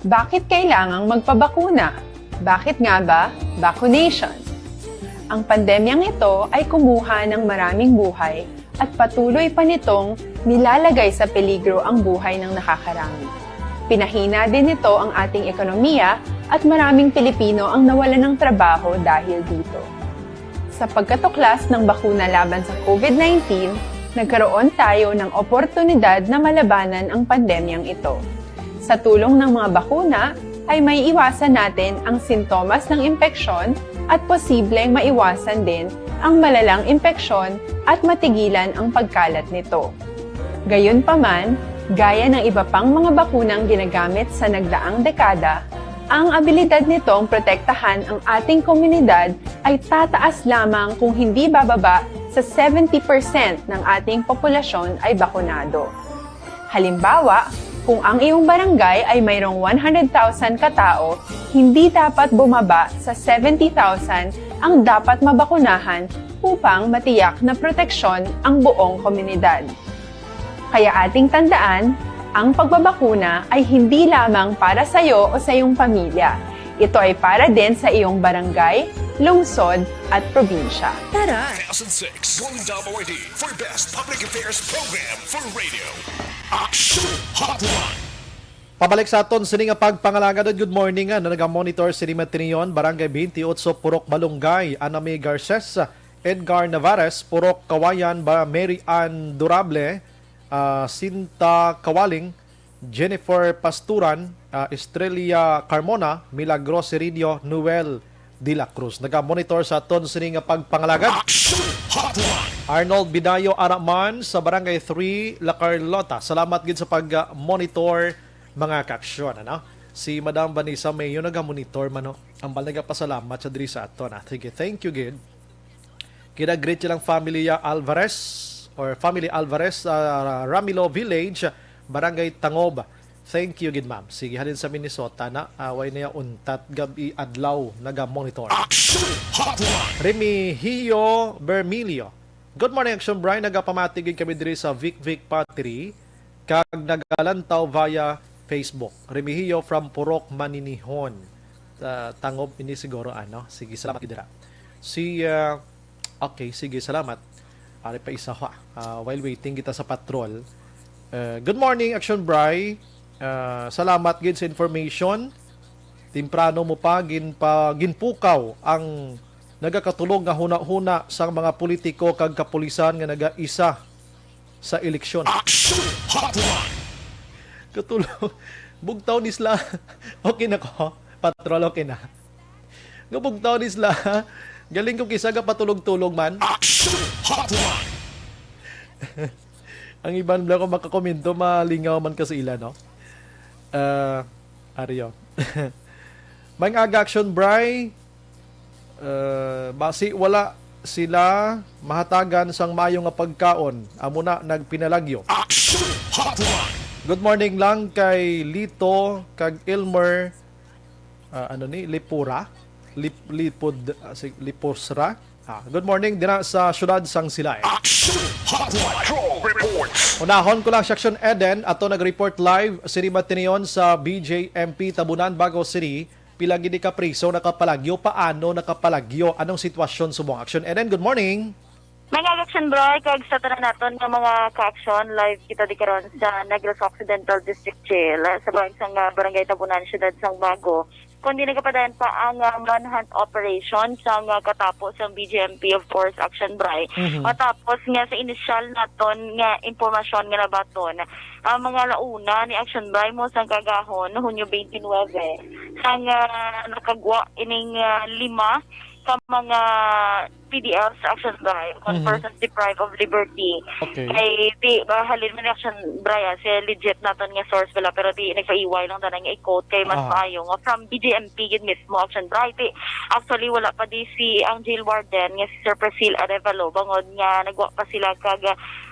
Bakit kailangang magpabakuna? Bakit nga ba vaccination? Ang pandemyang ito ay kumuha ng maraming buhay at patuloy pa nitong nilalagay sa peligro ang buhay ng nakakarami. Pinahina din nito ang ating ekonomiya at maraming Pilipino ang nawalan ng trabaho dahil dito. Sa pagkatuklas ng bakuna laban sa COVID nineteen, nagkaroon tayo ng oportunidad na malabanan ang pandemyang ito. Sa tulong ng mga bakuna, ay maiiwasan natin ang sintomas ng impeksyon at posibleng maiwasan din ang malalang impeksyon at matigilan ang pagkalat nito. Gayunpaman, gaya ng iba pang mga bakunang ginagamit sa nagdaang dekada, ang abilidad nitong protektahan ang ating komunidad ay tataas lamang kung hindi bababa sa seventy percent ng ating populasyon ay bakunado. Halimbawa, kung ang iyong barangay ay mayroong one hundred thousand katao, hindi dapat bumaba sa seventy thousand ang dapat mabakunahan upang matiyak na proteksyon ang buong komunidad. Kaya ating tandaan, ang pagbabakuna ay hindi lamang para sa iyo o sa iyong pamilya. Ito ay para din sa iyong barangay, lungsod, at probinsya. Tara! Two thousand six Golden Dome Awardee for Best Public Affairs Program for Radio. Action Hotline! Pabalik sa aton sini nga pagpangalagad. Good morning, ano, naga-monitor sini Matinion, Barangay twenty-eight, Purok Malunggay, Anami Garces, Edgar Navarez, Purok Kawayan, ba, Mary Ann Durable, ah, Sinta Kawaling, Jennifer Pasturan, ah, Estrella Carmona, Milagro Sirinio, Noel de la Cruz. Naga-monitor sa aton sini nga pagpangalagad. Action Hotline! Arnold Bidayo Araman sa Barangay three, La Carlota. Salamat gid sa pag-monitor, mga kaaksyon, ano? Si Madam Vanessa Mayo naga-monitor man, no? Ambal nagapasalamat siya diri sa aton, ah. Sige, thank you gid. Gina-greet silang family, ah, Alvarez or family Alvarez, ah, Ramilo Village, Barangay Tangob. Thank you gid, ma'am. Sige, halin sa Minnesota na, ah, way na ya untat gab-i adlaw naga-monitor. Action Hotline! Remigio Bermilio. Good morning, Action Brian. Nagapamati gid kami diri sa Vic Vic Pottery kag nagalantaw via Facebook. Remigio from Purok Maninihon. Ah, Tangob ini siguro, ano. Sige, salamat gid dira. Si, ah, okay, sige, salamat. Ari pa isa ha. Ah, while waiting kita sa patrol. Eh, good morning, Action Bri. Ah, salamat gid sa information. Temprano mo pa ginpa-, ginpukaw ang nagakatulog nga hunahuna sang mga politiko kag kapulisan nga nagaisa sa eleksyon. Action Hotline! Katulog. Bugtaw ni sila. Okay na ko. Patrol, okay na. Nga bugtaw ni sila. Galing ko kisa ka patulog-tulog man. Action Hotline! Ang iban bala ko makakomento, malingaw man ka sa ila, no? Ah, Ario. May aga, Action Bri. Eh, basi wala sila mahatagan sang maayo nga pagkaon, amo na nagpinalagyo. Action Hotline! Good morning lang kay Lito kag Elmer, ah, ano ni, Lipura? Lip-, Lipod-, ah, si-, Liposra? Ah, good morning dira sa siyudad sang Silay. Action Hotline! Patrol Reports! Unahon ko lang si Action Eden, ato nag-report live, sini Matinion sa B J M P Tabunan, Bago City. Pila gid ka priso nakapalagyo? Paano nakapalagyo? Anong sitwasyon subong? Action Eden, good morning. Mga Action Bri, kag sa tanan naton nga mga ka-action, live kita di karon sa Negros Occidental District Jail, sa bahin sang, ah, Barangay Tabunan, siyudad sang Bago. Kundi nagapadayon pa ang, ah, manhunt operation sang, ah, katapo sang B J M P, of course, Action Bri. Mhm. Matapos nga sa inisyal naton nga impormasyon nga nabaton, ang mga launa ni Action Bri mo sang kaagahon, Hunyo twenty-nine, sang, ah, nakagwa ining, ah, lima ka mga P D L sa Action Bri, kon Mhm. persons deprived of liberty. Okay. Kay di, ba, halin man ni Action Bri, ah, si legit naton nga source bala, pero di nagpaiway lang tanan nga i-quote kay mas Ah. maayo nga from B J M P gid mismo, Action Bri. Di, actually, wala pa di si ang jail warden nga si Sir Persil Arevalo, bangod nga nagwa pa sila kag,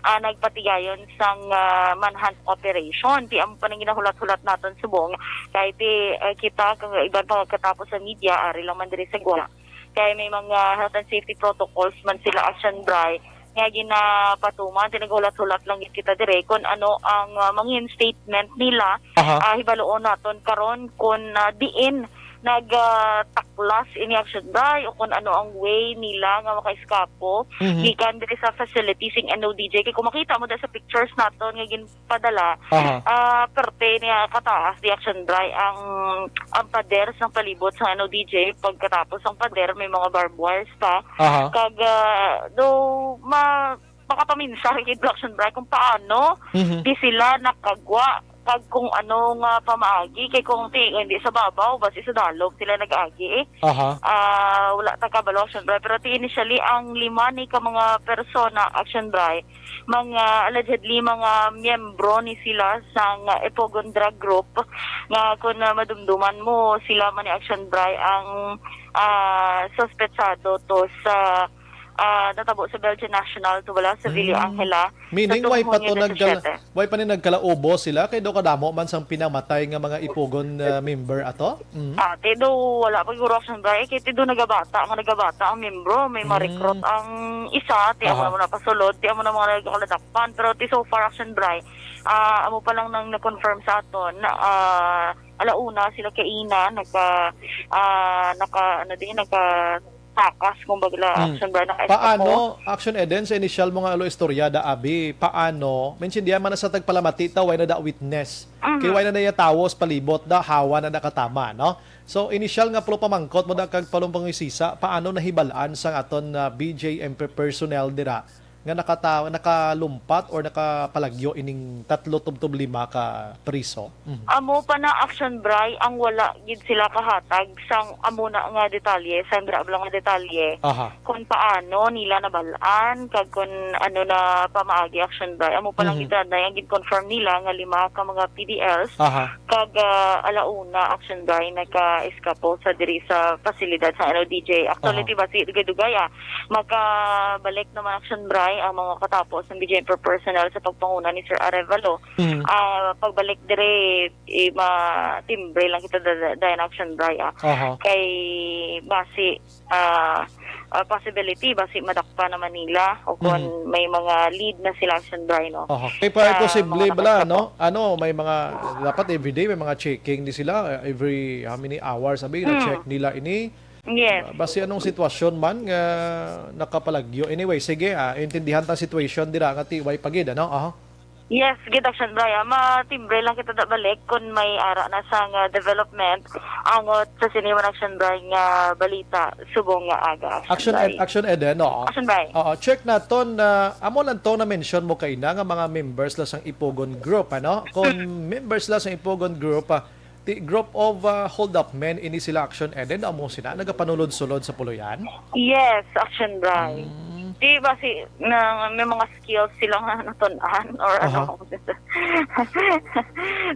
ah, nagpatigayon sang, ah, manhunt operation. Di, amo pa nang ginahulat-hulat naton subong. Kay di, eh, kita kag iban pa nga katapos sa media, ari lang man diri sa Guam. Kay may mga health and safety protocols man sila, Action Bri, nga ginapatuman, ti naghulat-hulat lang gid kita dire kung ano ang, ah, mangin statement nila. Aha. Ah, hibaluon naton karon kung, ah, diin nagataklas ini, Action Bri, o kung ano ang way nila nga makaeskapo Mhm. gikan diri sa facility sing N O D J. Kay kung makita mo da sa pictures naton nga ginpadala, Aha. ah, perte niya kataas di, Action Bri, ang, ang pader sang palibot sa N O D J. Pagkatapos ang pader, may mga barbed wires pa. Aha. Kag, ah, do, ma-, makapaminsar gid, Action Bri, kung paano Mhm. di sila nakagwa kag kung ano nga pamaagi, kay kung ti-, hindi sa babaw, basi sa dalom sila nag-agi, eh. Aha. Ah, wala ta kabalo, Action Bri, pero ti initially ang lima ni ka mga persona, Action Bri, mga allegedly mga miyembro ni sila sang Ipugon Drug Group, nga kung, ah, madumduman mo, sila man ni, Action Bri, ang, ah, suspetsado to sa, ah, natabo sa Belgian national to, wala, sa Villa Mm. Angela, Meaning, sa way pa tungod to nga nagkala-, disisiyete. Way pa ni nagkalaubo sila kay daw kadamo man sang pinamatay nga mga Ipugon, ah, member ato? Mm. Ah, ti do, wala pa siguro, Action Bri, kay ti do nagabata nga nagabata ang membro, may Mm. ma-recruit ang isa, ti amo Aha. na mo napasulod, ti amo na mga nagkaladakpan, pero ti so far, Action Bri, ah, amo pa lang nang na-confirm sa aton, ah, alauna sila kaina, naka, ah, naka, ano din, naka takas, kumbaga, la, Mm. Action Bri, naka-eskapo. Paano, Action Eden, sa initial mo nga ulo istorya da abi, paano, maintindihan man na sa tagpalamati ta, way na da witness. Mhm. Kay way na da tawo sa palibot da, hawa na nakatama, no? So, initial nga pulo pamangkot mo da kag palong pangisisa, paano nahibalaan sang aton, ah, B J M P personnel dira nga nakata-, nakalumpat or nakapalagyo ining tatlo tubtob lima ka priso? Mhm. Amo pa na, Action Bri, ang wala gid sila kahatag sang amo na nga detalye, sang grabe lang nga detalye, Aha. kung paano nila nabal-an, kag kung ano na pamaagi, Action Bri. Amo pa lang Mhm. gid, Danay, ang gid-confirm nila nga lima ka mga P D Ls, Aha. kag, ah, alauna, Action Bri, nagka-eskapo sa diri sa pasilidad sa N O D J. Actually, Aha. ti basi dugay-dugay, ah, makabalik naman, Action Bri, ang mga katapo sa B J M P personnel sa pagpanguna ni Sir Arevalo. Mhm. Ah, pagbalik dire, eh, ma-timbre lang kita da-, da-, dayon, Action Bri, ah. Aha. Kay basi, ah, ah, possibility, basi madakpan naman nila o kung Mhm. may mga lead na sila, Action Bri, no? Aha. Kay para Sa posible mga bala, nakasako. no? Ano, may mga, dapat everyday may mga checking di sila, uh, every how many hours, abi, Mm. na-check nila ini. Yes. Basi anong sitwasyon man nga nakapalagyo. Anyway, sige, ah, intindihan ta ang situation dira nga ti way pa gid, ano? Aha. Yes, gid, Action Bri, ah. Matimbre lang kita da balik kung may ara na sang, ah, development angot sa sini man, Action Bri, nga balita subong nga aga, Action Action Ed-, Bri. Action Eden, oo. Action Bri. Oo, check naton na amo lang to na mention mo kaina nga mga members la sang Ipugon Group, ano? Kung members la sang Ipugon Group, ah, ti group of, ah, hold up men ini sila, Action Eden, amo sila nagapanulod-sulod sa puloy-an? Yes, Action Bri. Mm. Di ba si, na, may mga skills sila nga natun-an or ano? Aha.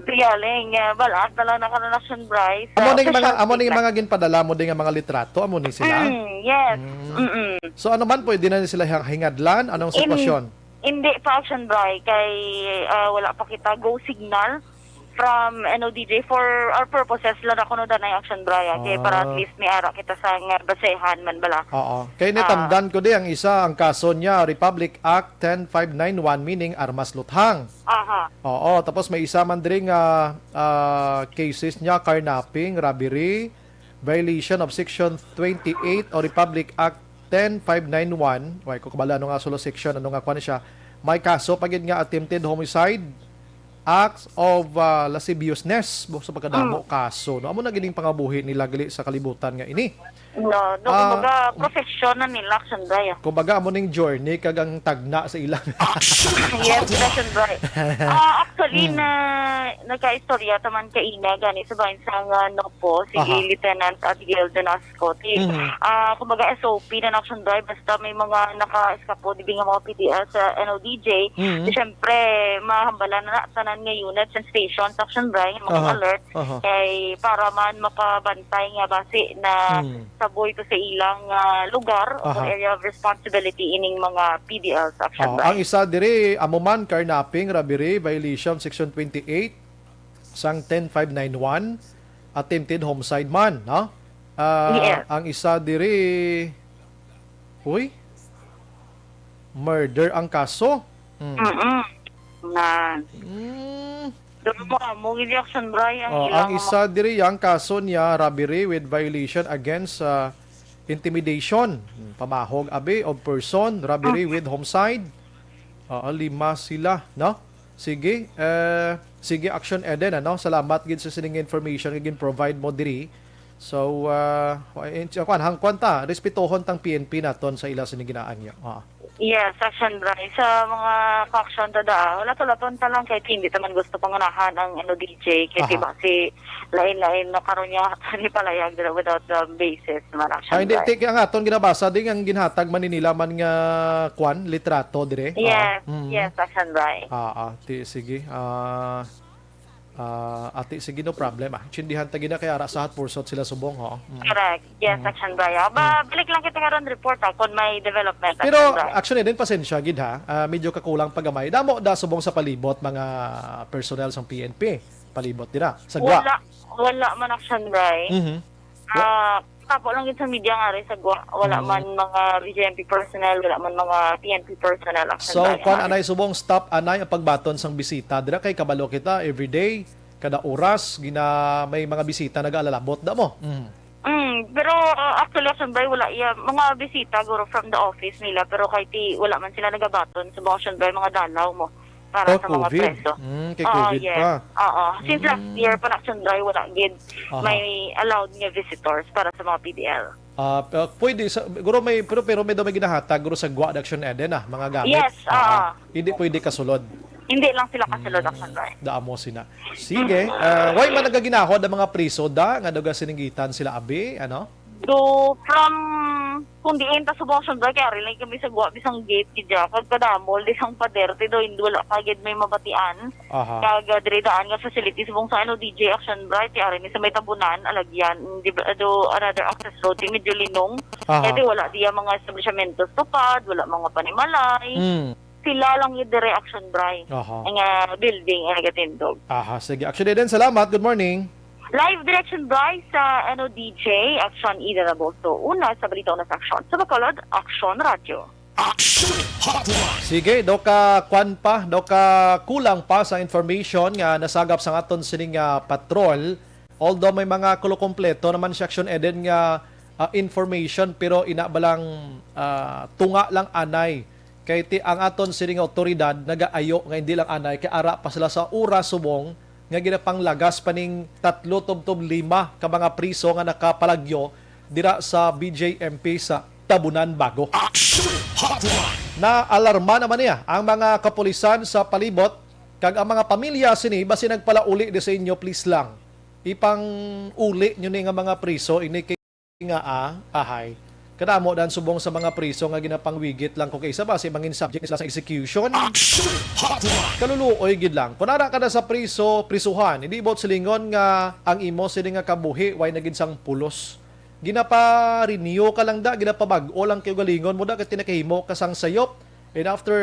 Tiyaling, ah, bal-at na lang na karon, Action Bri, sa Amo ning mga, official amo ning statement. Mga ginpadala mo din nga mga litrato, amo ni sila? Mm, yes. Mm. Mm-mm. So, ano man, pwede na ni sila hang-, hingadlan? Anong In-, sitwasyon? Hindi pa, Action Bri, kay, ah, wala pa kita go signal from N O D J for our purposes lang ako, no, danay, Action Bri, ah. Kay para at Ah. least may ara kita sa nga basehan man bala. Oo. Kay Ah. natamdan ko di ang isa, ang kaso niya, Republic Act ten five nine one, meaning armas luthang. Aha. Oo, tapos may isa man diri nga, ah, cases niya, carnapping, robbery, violation of Section twenty-eight o Republic Act ten five nine one. Way ko kabalo ano nga sulo section, ano nga kwan siya. May kaso pa gid nga attempted homicide, acts of, ah, lasciviousness, bu-, sa pagkadamo Mm. kaso, no? Amo na gid ang pangabuhi nila gali sa kalibutan nga ini. No, no, Ah, kumbaga, profession na nila, Action Bri, ah. Kumbaga, amo ning journey kag ang tagna sa ilang Yes, Action Bri. Ah, actually, Mm. na, nagkaistorya taman kaina gani sa bahin sa nga Nopo, sige, Aha. Lieutenant Abigail Donas-, Scotty. Mhm. Ah, kumbaga, S O P na, Action Bri, basta may mga naka-eskapo, di ba, nga mga P D L sa N O D J, Mhm. di, syempre, mahambalan na tanan nga units and stations, Action Bri, nga mga Aha. alert, Aha. kay para man makabantay nga basi na Mhm. saboy to sa ilang, ah, lugar o Aha. area of responsibility ining mga P D L sa Action Ah, Bri. Ang isa diri, amo man, carnapping, robbery, violation, Section twenty-eight, sang ten five nine one, attempted homicide man, no? Ah, Yes. Ang isa diri, uy? Murder ang kaso. Hmm. Mm-mm. Na, Hmm. Doon mo amo, gid, Action Bray, ang Oh, ilang ang isa diri, ang kaso niya, robbery with violation against uh, intimidation, pamahog abi of person, robbery with homicide. Oo, lima sila, no? Sige, eh, sige, Action Eden, ano? Salamat gid sa sining information nga gin-provide mo diri. So, uh, kuan, hangkuan ta, respetohon tang P N P naton sa ila sining ginaangyo. Ah. Yes, Action Bray. Sa mga ka-action ta da, wala to laton ta lang kay hindi ta man gusto pangunahan ang ano D J kay Aha. Diba si lain-lain no karon niya ni palayag dira without the basis man, Action Ah, hindi, Bray. Ti, ang aton ginabasa din ang ginhatag man ni nila man nga kwan, litrato dire. Oo. Yes, Mm. yes, Action Bray. Ah, ah, ti, sige. Ah, ah, ati, sige, no problem. Ah, tsindihan ta gina kay ara sa hot pursuit sila subong, ho. Mm. Correct. Yes, Action Bray. Ah, ba, balik lang kita karon report ah, kung may development. Pero Action Bray. Actually din, pasensya gid ha. Ah, medyo kakulang pagamay. Damo da subong sa palibot mga personnel sang P N P. Palibot dira. Sa Gwa. Wala, wala man, Action Bray. Mhm. Ah, kapo lang gid sa media nga rin sa Gwa. Wala Mm. man mga B J M P personnel, wala man mga P N P personnel, Action So, Bray. kwan anay subong stop anay ang pagbaton sang bisita dira kay kabalo kita everyday, kada oras gina may mga bisita nag-aalalabot da mo. Mm. Mm, pero uh, actually, Action Bray, wala iya mga bisita guro from the office nila, pero kay ti wala man sila nagabaton sa mga, Action Bray, mga dalaw mo para Oh, sa mga COVID. preso. Mm, kay Oo, COVID yes. pa. Oo. Since last Mm. year pa, Action Bray, wala gid Aha. may allowed nga visitors para sa mga P D L. Ah, p- pwede sa guro may pero pero may daw may ginahatag guro sa Gwa Action Eden ah, mga gamit. Yes, Ah, ah. Hindi pwede kasulod. Hindi lang sila kasulod, Action Bray. Damo sina. Sige, ah, way man nagaginahod ang mga priso da nga daw sininggitan sila abi, ano? Do from kung diin ta subong, Action Bray, kay ari lang kami sa Gwa, bisang gate gid ya. Kag kadamol, bisang pader, ti do hindi wala pa gid may mabatian. Aha. Kag uh, diri daan nga facility subong sa ano D J, Action Bray, ti ari ni sa may Tabunan, Alagyan, di ba, do another access road, ti medyo linong. Aha. Kaya ti wala diya mga establishmentos tupad, wala mga panimalay. Mm. Sila lang yung dire, Action Bray. Aha. Nga building ang nagatindog. Aha, sige. Action Eden, salamat. Good morning. Live direction, Bray, sa N O D J, Action Eden Abuso. Una sa balita, una sa aksyon. Sa Bacolod, Action Radyo. Action Hotline. Sige, do ka kwan pa, do ka kulang pa sa information nga nasagap sa aton sining ah, patrol. Although may mga kulo kompleto naman si Action Eden nga ah, information, pero ina ba lang ah, tunga lang anay. Kay ti ang aton sining autoridad nagaayo nga hindi lang anay kay ara pa sila sa oras subong nga ginapanglagas pa ning tatlo tubtob lima ka mga priso nga nakapalagyo dira sa B J M P sa Tabunan Bago. Action Hotline. Naalarma naman niya ang mga kapulisan sa palibot kag ang mga pamilya sini basi nagpalauli di sa inyo, please lang ipang-uli nyo ni nga mga priso ini kay nga ah, ahay. Kadamo dan subong sa mga priso nga ginapangwigit lang ko kay isa basi mangin subject sila sa execution. Action Hotline. Kaluluoy gid lang. Kung ara ka na sa priso, prisuhan, hindi buot silingon nga ang imo sini nga kabuhi way na gid sang pulos. Ginapa-renew ka lang da, ginapabag-o lang kay galingon mo da kay tinakahimo ka sang sayop. And after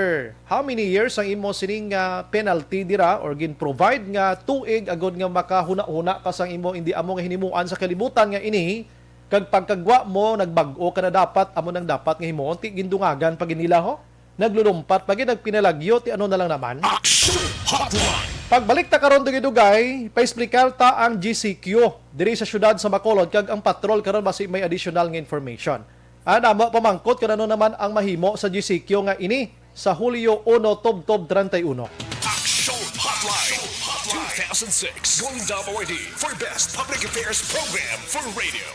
how many years ang imo sining ah, penalty dira or gin-provide nga tuig agod nga makahuna-huna ka sang imo hindi amo nga hinimuan sa kalibutan nga ini kag pagkagwa mo nagbag-o ka na dapat amo nang dapat nga himuon ti gindungagan pa gid nila ho. Naglulumpat pa gid, nagpinalagyo, ti ano na lang naman. Action Hotline. Pagbalik ta karon dugay-dugay, paexplikar ta ang G C Q diri sa siyudad sa Bacolod kag ang patrol karon basi may additional nga information. Ana mo pamangkot kung ano naman ang mahimo sa G C Q nga ini sa Hulyo uno tubtob treinta y uno. Action Hotline. Two thousand six Golden Dome Awardee for Best Public Affairs Program for Radio.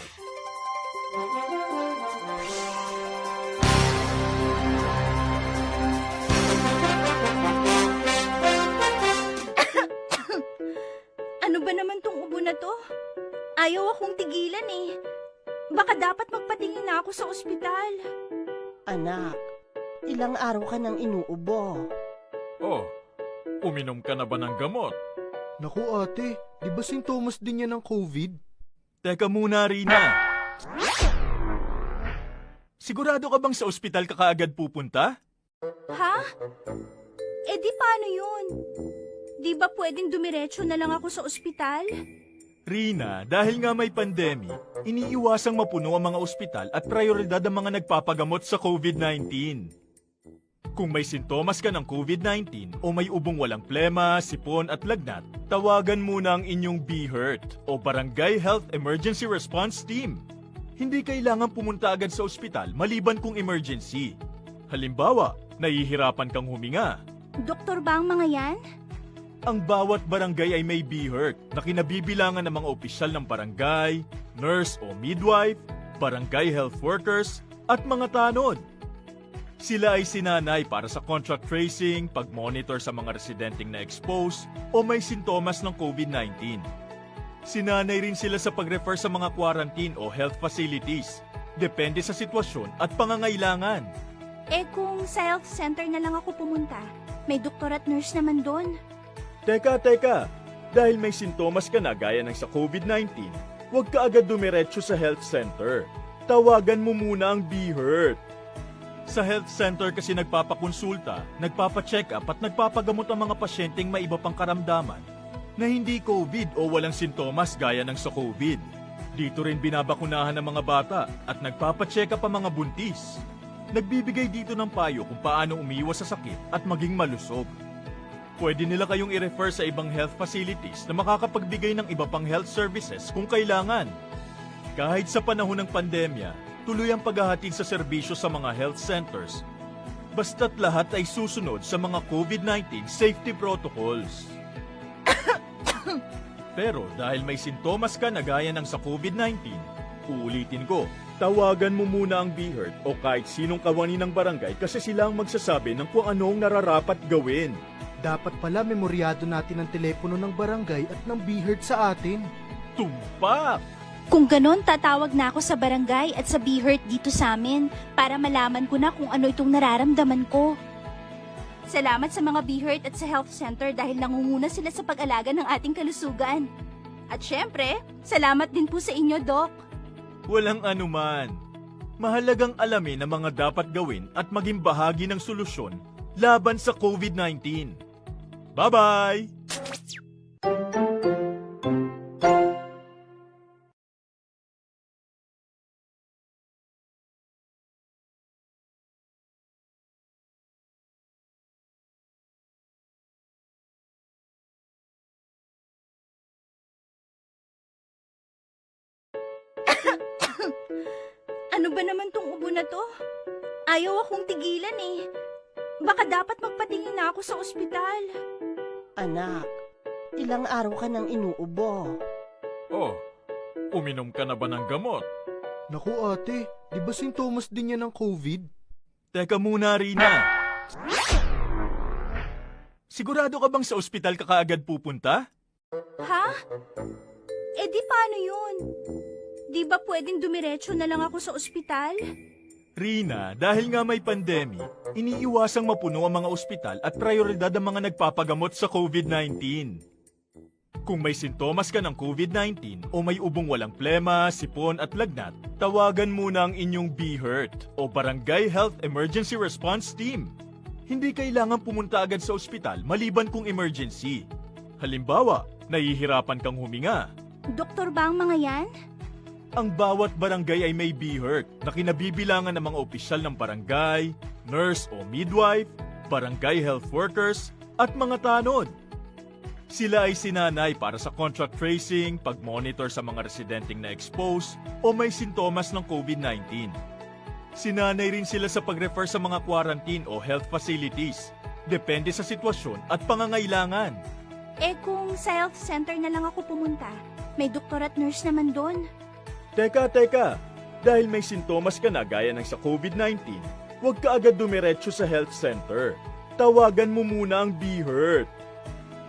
Ano ba naman tong ubo na to? Ayaw akong tigilan eh. Baka dapat magpatingin na ako sa ospital. Anak, ilang araw ka nang inuubo. Oh, uminom ka na ba ng gamot? Naku ate, di ba sintomas din yan ng COVID? Teka muna, Rina. Sigurado ka bang sa ospital ka kaagad pupunta? Ha? Eh di paano yun? Di ba pwedeng dumiretso na lang ako sa ospital? Rina, dahil nga may pandemic, iniiwasang mapuno ang mga ospital at prioridad ang mga nagpapagamot sa COVID nineteen. Kung may sintomas ka ng COVID nineteen o may ubong walang plema, sipon at lagnat, tawagan muna ang inyong BHERT o Barangay Health Emergency Response Team. Hindi kailangan pumunta agad sa ospital maliban kung emergency. Halimbawa, nahihirapan kang huminga. Doktor ba ang mga yan? Ang bawat barangay ay may BHERT na kinabibilangan ng mga opisyal ng barangay, nurse o midwife, barangay health workers, at mga tanod. Sila ay sinanay para sa contact tracing, pag-monitor sa mga residenteng na-expose o may sintomas ng COVID nineteen. Sinanay rin sila sa pag-refer sa mga quarantine o health facilities, depende sa sitwasyon at pangangailangan. Eh, kung sa health center na lang ako pumunta, may doktor at nurse naman doon. Teka, teka. Dahil may sintomas ka na gaya ng sa COVID nineteen, huwag ka agad dumiretso sa health center. Tawagan mo muna ang BHERT. Sa health center kasi nagpapakonsulta, nagpapacheck-up at nagpapagamot ang mga pasyenteng may iba pang karamdaman na hindi COVID o walang sintomas gaya ng sa COVID. Dito rin binabakunahan ang mga bata at nagpapacheck-up ang mga buntis. Nagbibigay dito ng payo kung paano umiwas sa sakit at maging malusog. Pwede nila kayong i-refer sa ibang health facilities na makakapagbigay ng iba pang health services kung kailangan. Kahit sa panahon ng pandemya, tuloy ang paghahatid sa serbisyo sa mga health centers, basta't lahat ay susunod sa mga COVID nineteen safety protocols. Pero dahil may sintomas ka na gaya ng sa COVID nineteen, uulitin ko, tawagan mo muna ang BHERT o kahit sinong kawani ng barangay kasi sila ang magsasabi ng kung ano ang nararapat gawin. Dapat pala memoryado natin ang telepono ng barangay at ng BHERT sa atin. Tumpak! Kung ganon, tatawag na ako sa barangay at sa BHERT dito sa amin para malaman ko na kung ano itong nararamdaman ko. Salamat sa mga BHERT at sa health center dahil nangunguna sila sa pag-alaga ng ating kalusugan. At syempre, salamat din po sa inyo, Doc. Walang anuman. Mahalagang alamin ang mga dapat gawin at maging bahagi ng solusyon laban sa COVID nineteen. Bye-bye! Ano ba naman tong ubo na to? Ayaw akong tigilan eh. Baka dapat magpatingin na ako sa ospital. Anak, ilang araw ka nang inuubo. Oh, uminom ka na ba ng gamot? Naku ate, di ba sintomas din yan ng COVID? Teka muna, Rina. Sigurado ka bang sa ospital ka kaagad pupunta? Ha? Eh di paano yun? Di ba pwedeng dumiretso na lang ako sa ospital? Rina, dahil nga may pandemic, iniiwasang mapuno ang mga ospital at prioridad ang mga nagpapagamot sa COVID nineteen. Kung may sintomas ka ng COVID nineteen o may ubong walang plema, sipon at lagnat, tawagan muna ang inyong BHERT o Barangay Health Emergency Response Team. Hindi kailangan pumunta agad sa ospital maliban kung emergency. Halimbawa, nahihirapan kang huminga. Doktor ba ang mga yan? Ang bawat barangay ay may BHERT na kinabibilangan ng mga opisyal ng barangay, nurse o midwife, barangay health workers, at mga tanod. Sila ay sinanay para sa contact tracing, pag-monitor sa mga residenteng na-expose o may sintomas ng COVID nineteen. Sinanay rin sila sa pag-refer sa mga quarantine o health facilities, depende sa sitwasyon at pangangailangan. Eh kung sa health center na lang ako pumunta, may doktor at nurse naman doon. Teka, teka. Dahil may sintomas ka na gaya ng sa COVID nineteen, huwag ka agad dumiretso sa health center. Tawagan mo muna ang BHERT.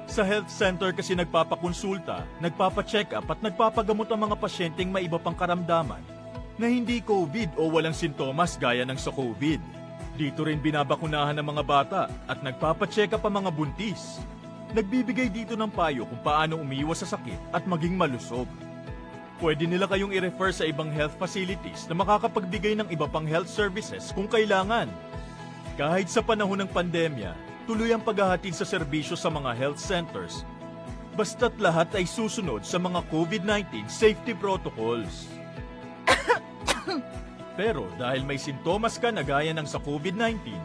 Sa health center kasi nagpapakonsulta, nagpapacheck-up at nagpapagamot ang mga pasyenteng may iba pang karamdaman na hindi COVID o walang sintomas gaya ng sa COVID. Dito rin binabakunahan ang mga bata at nagpapacheck-up ang mga buntis. Nagbibigay dito ng payo kung paano umiwas sa sakit at maging malusog. Pwede nila kayong i-refer sa ibang health facilities na makakapagbigay ng iba pang health services kung kailangan. Kahit sa panahon ng pandemya, tuloy ang paghahatid sa serbisyo sa mga health centers, basta't lahat ay susunod sa mga COVID nineteen safety protocols. Pero dahil may sintomas ka na gaya ng sa COVID nineteen,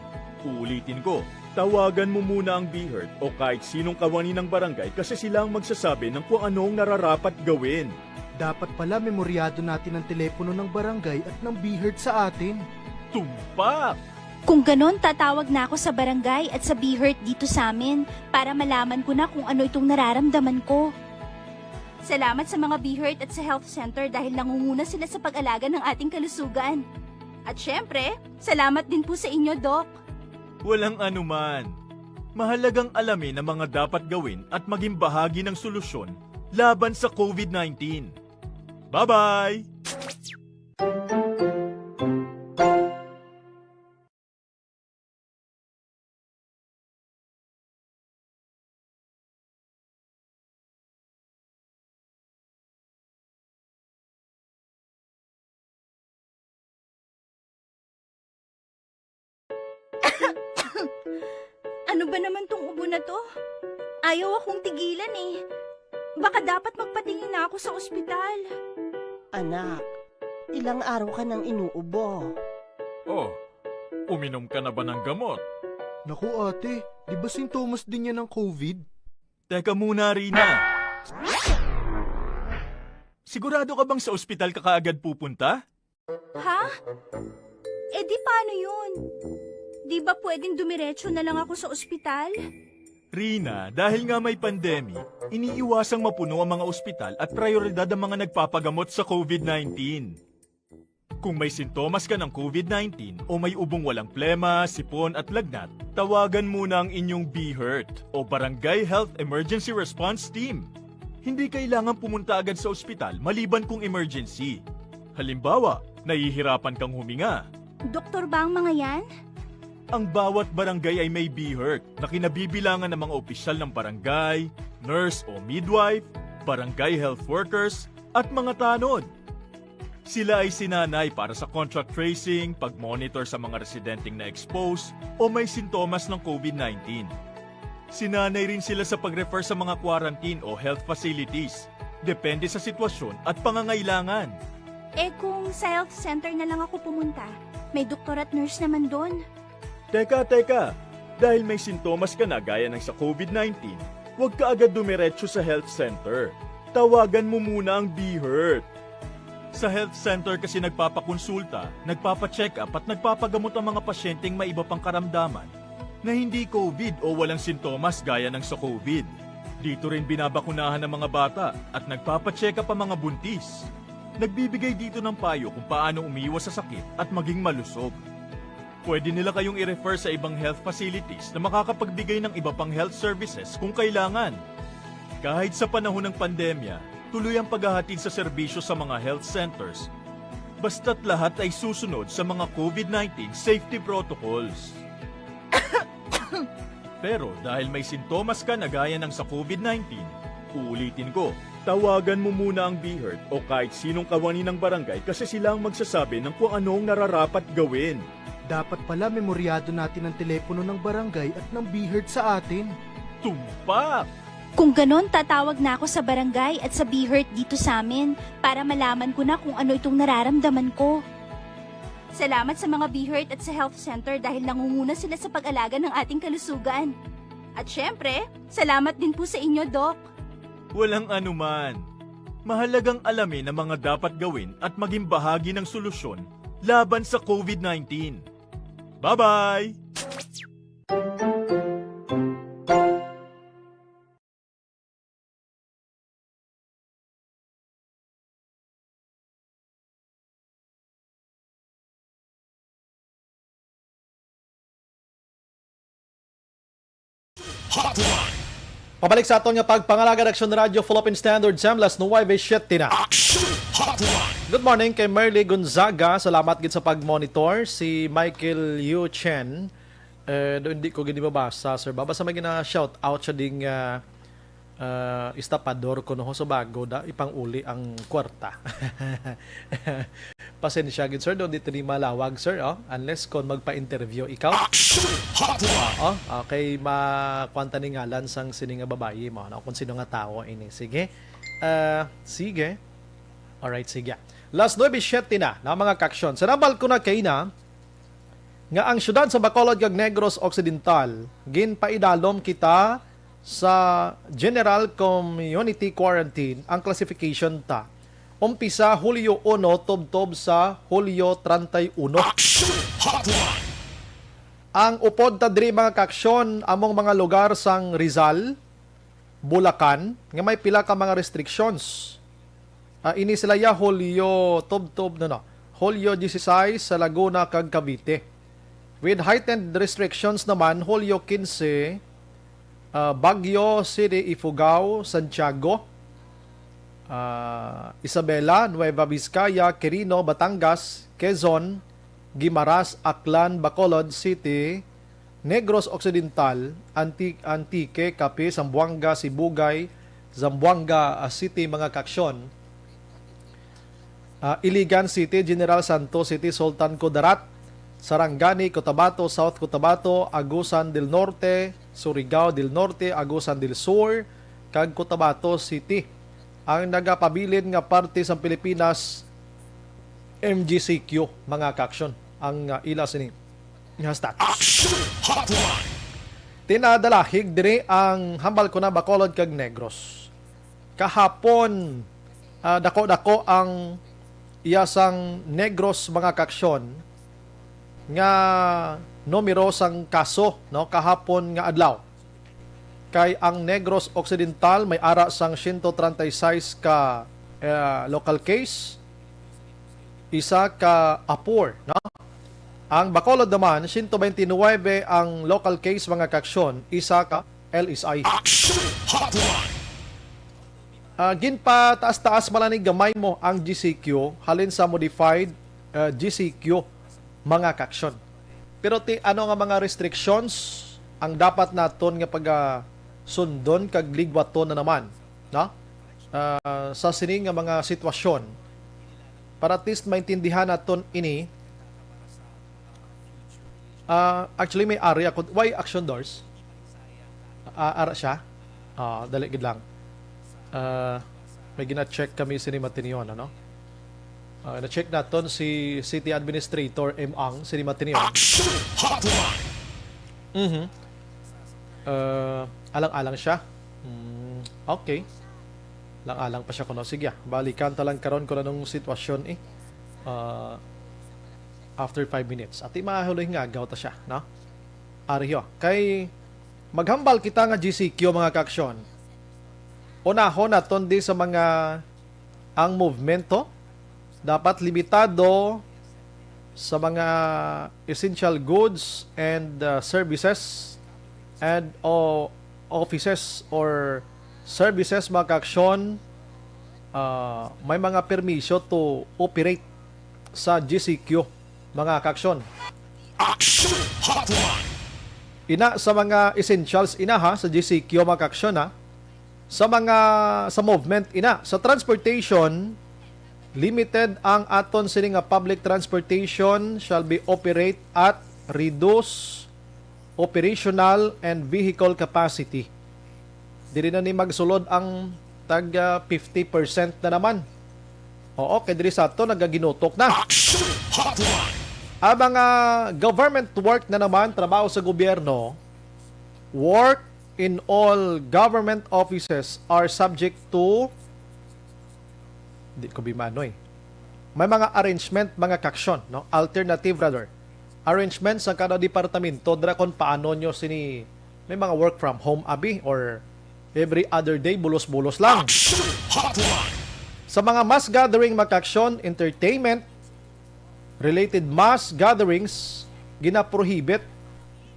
Uulitin ko, tawagan mo muna ang BHERT o kahit sinong kawani ng barangay kasi sila ang magsasabi ng kung ano ang nararapat gawin. Dapat pala memoryado natin ang telepono ng barangay at ng BHERT sa atin. Tumpak! Kung ganon, tatawag na ako sa barangay at sa BHERT dito sa amin para malaman ko na kung ano itong nararamdaman ko. Salamat sa mga BHERT at sa health center dahil nangunguna sila sa pag-alaga ng ating kalusugan. At syempre, salamat din po sa inyo, Doc. Walang anuman. Mahalagang alamin ang mga dapat gawin at maging bahagi ng solusyon laban sa COVID nineteen. Bye-bye! Ano ba naman tong ubo na to? Ayaw akong tigilan eh. Baka dapat magpatingin na ako sa ospital. Anak, ilang araw ka nang inuubo. Oh, uminom ka na ba ng gamot? Naku, ate, di ba sintomas din yan ng COVID? Teka muna, Rina. Sigurado ka bang sa ospital ka kaagad pupunta? Ha? Eh di paano yun? Di ba pwedeng dumiretso na lang ako sa ospital? Rina, dahil nga may pandemic, iniiwasang mapuno ang mga ospital at prioridad ang mga nagpapagamot sa COVID nineteen. Kung may sintomas ka ng COVID nineteen o may ubong walang plema, sipon at lagnat, tawagan muna ang inyong BHERT o Barangay Health Emergency Response Team. Hindi kailangan pumunta agad sa ospital maliban kung emergency. Halimbawa, nahihirapan kang huminga. Doktor ba ang mga yan? Ang bawat barangay ay may BHERT na kinabibilangan ng mga opisyal ng barangay, nurse o midwife, barangay health workers, at mga tanod. Sila ay sinanay para sa contact tracing, pag-monitor sa mga residenteng na-expose o may sintomas ng COVID nineteen. Sinanay rin sila sa pag-refer sa mga quarantine o health facilities, depende sa sitwasyon at pangangailangan. Eh kung sa health center na lang ako pumunta, may doktor at nurse naman doon. Teka, teka. Dahil may sintomas ka na gaya ng sa COVID nineteen, huwag ka agad dumiretso sa health center. Tawagan mo muna ang BHERT. Sa health center kasi nagpapakonsulta, nagpapacheck-up at nagpapagamot ang mga pasyenteng may iba pang karamdaman na hindi COVID o walang sintomas gaya ng sa COVID. Dito rin binabakunahan ang mga bata at nagpapacheck-up ang mga buntis. Nagbibigay dito ng payo kung paano umiwas sa sakit at maging malusog. Pwede nila kayong i-refer sa ibang health facilities na makakapagbigay ng iba pang health services kung kailangan. Kahit sa panahon ng pandemya, tuloy ang paghahatid sa serbisyo sa mga health centers, basta't lahat ay susunod sa mga COVID nineteen safety protocols. Pero dahil may sintomas ka na gaya ng sa COVID nineteen, uulitin ko, tawagan mo muna ang BHERT o kahit sinong kawani ng barangay kasi sila ang magsasabi ng kung ano ang nararapat gawin. Dapat pala memoryado natin ang telepono ng barangay at ng BHERT sa atin. Tumpak! Kung ganon, tatawag na ako sa barangay at sa BHERT dito sa amin para malaman ko na kung ano itong nararamdaman ko. Salamat sa mga BHERT at sa health center dahil nangunguna sila sa pag-alaga ng ating kalusugan. At syempre, salamat din po sa inyo, Doc. Walang anuman. Mahalagang alamin ang mga dapat gawin at maging bahagi ng solusyon laban sa COVID nineteen. Bye-bye! Hotline. Pabalik sa aton nga pagpangalagad, Aksyon Radio Philippine Standard, Sam, las nuwebe siete na. Aksyon Hotline. Good morning kay Merly Gonzaga. Salamat gid sa pag-monitor. Si Michael Yu Chen, eh, do, hindi ko gid mabasa, sir. Babasa may gina-shout out siya ding, ah, ah, estapador ko, no, sa bago da, ipang-uli ang kwarta. Pasensya gid, sir, no, dito ni malawag, sir, oh. Unless kon magpa-interview ikaw. Action Hotline! Oo, okay, ma-, kuwan ta ni ngalan sang sini nga babayi mo, no, kung sino nga tawo ini. Sige. Ah, sige. Alright, sige. Las nuwebe siete na, na mga kaaksyon. Sa nabal ko na kay na, nga ang siyudad sa Bacolod kag Negros Occidental, ginpaidalom kita sa general community quarantine. Ang classification ta umpisa Hulyo uno tubtob sa Hulyo treinta y uno. Action Hotline! Ang upod ta diri, mga kaaksyon, among mga lugar sang Rizal, Bulacan, nga may pila ka mga restrictions. Ah, ini sila ya Hulyo tubtob, no, no. Hulyo dieciséis sa Laguna kag Cavite. With heightened restrictions naman, Hulyo quince, ah, Baguio City, Ifugao, Santiago, ah, Isabela, Nueva Vizcaya, Quirino, Batangas, Quezon, Guimaras, Aklan, Bacolod City, Negros Occidental, Anti-, Antique, Capiz, Zamboanga, Sibugay, Zamboanga, ah, City, mga kaaksyon. Ah, Iligan City, General Santos City, Sultan Kudarat, Sarangani, Cotabato, South Cotabato, Agusan del Norte, Surigao del Norte, Agusan del Sur, kag Cotabato City, ang nagapabilin nga parte sang Pilipinas, M G C Q, mga kaaksyon, ang, ah, ila sini nga status. Action Hotline! Tinadalahig diri ang hambal ko na Bacolod kag Negros. Kahapon, ah, dako-dako ang iya sang Negros, mga kaaksyon, nga numero sang kaso, no, kahapon nga adlaw. Kay ang Negros Occidental may ara sang siyento treinta y seis ka, eh, local case, isa ka APOR, no? Ang Bacolod naman, siyento bente nuwebe ang local case, mga kaaksyon, isa ka L S I. Action Hotline! Ah, ginpataas-taas man ni gamay mo ang G C Q halin sa modified, ah, G C Q, mga kaaksyon. Pero ti ano nga mga restrictions ang dapat naton nga pagasundon kag ligwaton na naman, no? Ah, sa sini nga mga sitwasyon, para at least maintindihan naton ini. Ah, actually, may ari ako. Why Action Doors? Ah, ara siya? Ah, dali gid lang. Ah, may gina-check kami sini Matinion, ano? Ah, na-check naton si City Administrator M Ang sini Matinion. Action Hotline! Mhm. Ah, alang-alang siya. Hmm, okay. Alang-alang pa siya kuno. Sige, ah. Balikan ta lang karon kung anong sitwasyon, eh. Ah, after five minutes. Ati mahuloy nga agaw ta siya, no? Ariho. Kay maghambal kita nga G C Q, mga kaaksyon. Unahon naton di sa mga, ang movemento dapat limitado sa mga essential goods and, uh, services and o offices or services, mga kaaksyon, uh, may mga permiso to operate sa G C Q, mga kaaksyon. Action Hotline! Ina sa mga essentials ina ha sa G C Q, mga kaaksyon, ha. Sa mga, sa movement ina, sa transportation, limited ang aton sini nga public transportation shall be operate at reduce operational and vehicle capacity. Diri na ni magsulod ang tag, ah, fifty percent na naman. Oo, kay diri sa ato nagaginutok na. Action Hotline! Ang mga government work na naman, trabaho sa gobyerno, work in all government offices are subject to, di ko bimanoy. May mga arrangement, mga kaaksyon, no? Alternative, rather. Arrangement sa kada departamento, dira kung paano nyo sini, may mga work from home, abi, or every other day, bulos-bulos lang. Action Hotline! Sa mga mass gathering, mga kaaksyon, entertainment, related mass gatherings, ginaprohibit.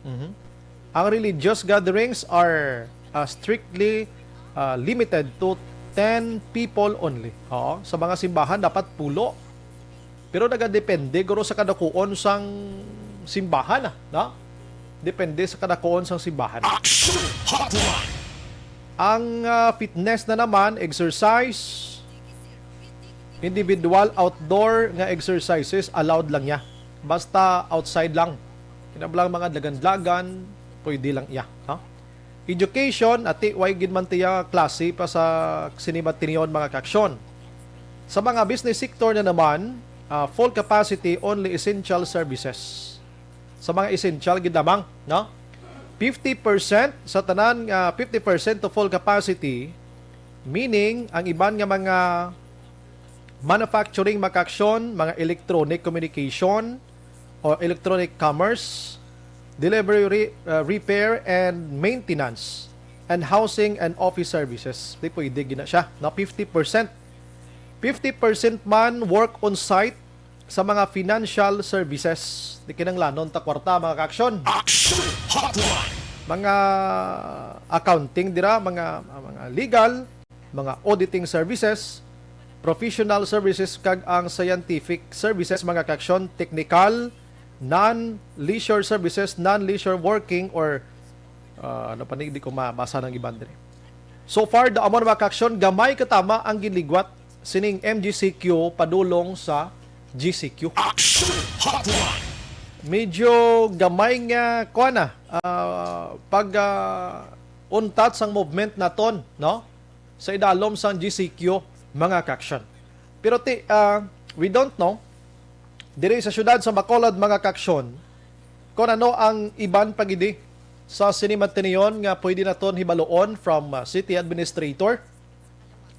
Mhm. Ang religious gatherings are, uh, strictly, uh, limited to ten people only. Oo, sa mga simbahan, dapat pulo. Pero nagadepende guro sa kadakuon sang simbahan, ah, no? Depende sa kadakuon sang simbahan. Action Hotline! Ang, ah, fitness na naman, exercise, individual outdoor nga exercises, allowed lang niya. Basta outside lang. Kinablang mga dalagan-dalagan, pwede lang iya, no? Education, ati, way gid man tiya klase pa sa sini Matinion, mga kaaksyon. Sa mga business sector na naman, ah, full capacity, only essential services. sa mga essential gid lamang, no? Fifty percent sa tanan nga fifty percent to full capacity, meaning ang iban nga mga manufacturing, mga kaaksyon, mga electronic communication or electronic commerce, delivery, re- uh, repair and maintenance, and housing and office services. Di pwede gina siya, no? Fifty percent. Fifty percent man work on site sa mga financial services. Di kinanglanon ta kwarta, mga kaaksyon. Action Hotline! Mga accounting dira, mga, mga legal, mga auditing services, professional services, kag ang scientific services, mga kaaksyon, technical, non-leisure services, non-leisure working, or, ah, ano pa ni, di ko mabasa ng iban diri. So far, da amo na, mga kaaksyon, gamay katama ang ginligwat sining M G C Q padulong sa G C Q. Action Hotline! Medyo gamay nga, kuha na, ah, pag, ah, untat sang movement naton, no? Sa idalom sang G C Q, mga kaaksyon. Pero ti, ah, we don't know, diri sa siyudad sa Bacolod, mga kaaksyon, kung ano ang iban pa gidi sa sini man tiniyon nga pwede naton hibaluon from, ah, city administrator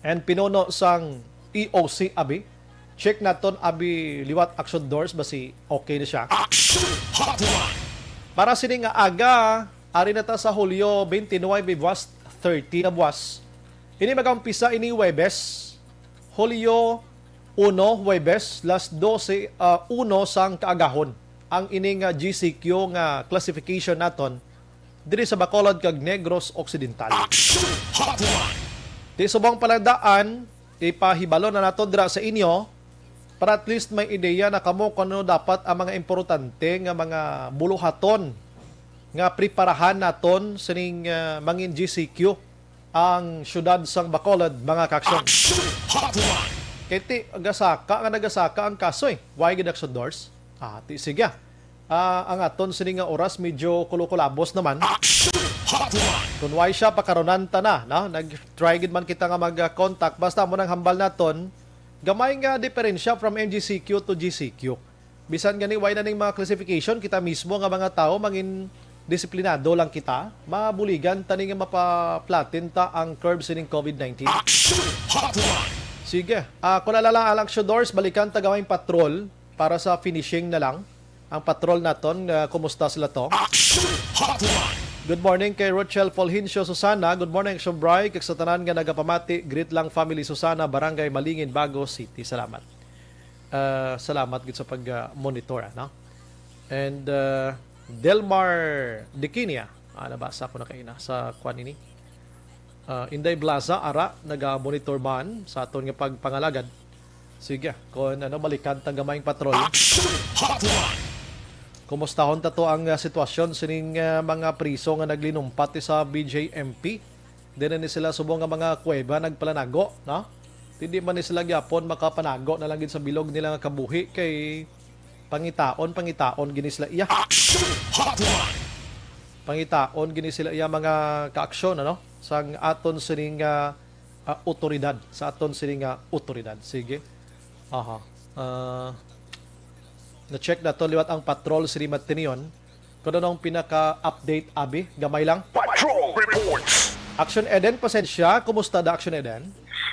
and pinuno sang E O C, abi. Check naton, abi, liwat, Action Doors, basi okay na siya. Action Hotline! Para sini nga aga, ari na ta sa Hulyo twenty-nine, buwas thirty na buwas. Ini magaumpisa ini Huwebes, Hulyo uno, Huwebes, las dose, ah, uno sang kaagahon. Ang ini nga G C Q nga classification naton diri sa Bacolod kag Negros Occidental. Action Hotline! Di subong pa lang daan, ipahibalo na nato dira sa inyo para at least may ideya na kamo kung ano dapat ang mga importante nga mga buluhaton nga preparahan naton sining, ah, mangin G C Q ang siyudad sang Bacolod, mga kaaksyon. Action Hotline! Kay ti, gasaka nga nagasaka ang kaso eh. Why gid, Action Doors? Ah, ti, sige. Ah, ang aton sini nga oras medyo kulukulabos naman. Action Hotline! Kung why siya, pakaronan ta na, no? Nag-try gid man kita nga mag-contact. Basta mo nang hambal naton, gamay nga diferensya from M G C Q to G C Q. Bisan gani, why na ning mga classification, kita mismo nga mga tawo mangin disiplinado lang kita, mabuligan tani nga mapa-flatten ta ang curve sining COVID nineteen. Action Hotline! Sige, ah, kung alala ang Action Doors, balikan ta gamay patrol para sa finishing na lang. Ang patrol naton, ah, kumusta sila to? Action Hotline! Good morning kay Rochelle Fulgencio Susana. Good morning, Action Bri, kag sa tanan nga nagapamati. Greet lang family Susana, Barangay Malingin, Bago City. Salamat. Ah, salamat gid sa pag, ah, monitor, ano? And, ah, Delmar Diquinia, ah, nabasa ko na kaina sa kwan ini. Ah, Inday Blaza, ara, naga-monitor man sa aton nga pagpangalagad. Sige, kung ano, balikan ta gamayng patrol. Action Hotline! Kumustahon ta to ang, ah, sitwasyon sining, ah, mga priso nga naglinumpat sa B J M P? Diri ni sila subong nga mga kuweba nagpalanago, no? Hindi man ni sila gyapon makapanago na lang gid sa bilog nila nga kabuhi kay pangitaon, pangitaon gini sila iya. Action Hotline! Pangitaon gini sila iya mga kaaksyon, ano? Sang aton sining, ah, ah, otoridad, sa aton sining, ah, otoridad. Sige. Aha. Ah, na-check nato liwat ang patrol sini matinion. Kung ano ang pinaka-update, abi, gamay lang. Patrol Reports! Action Eden, pasensya. Kumusta da, Action Eden?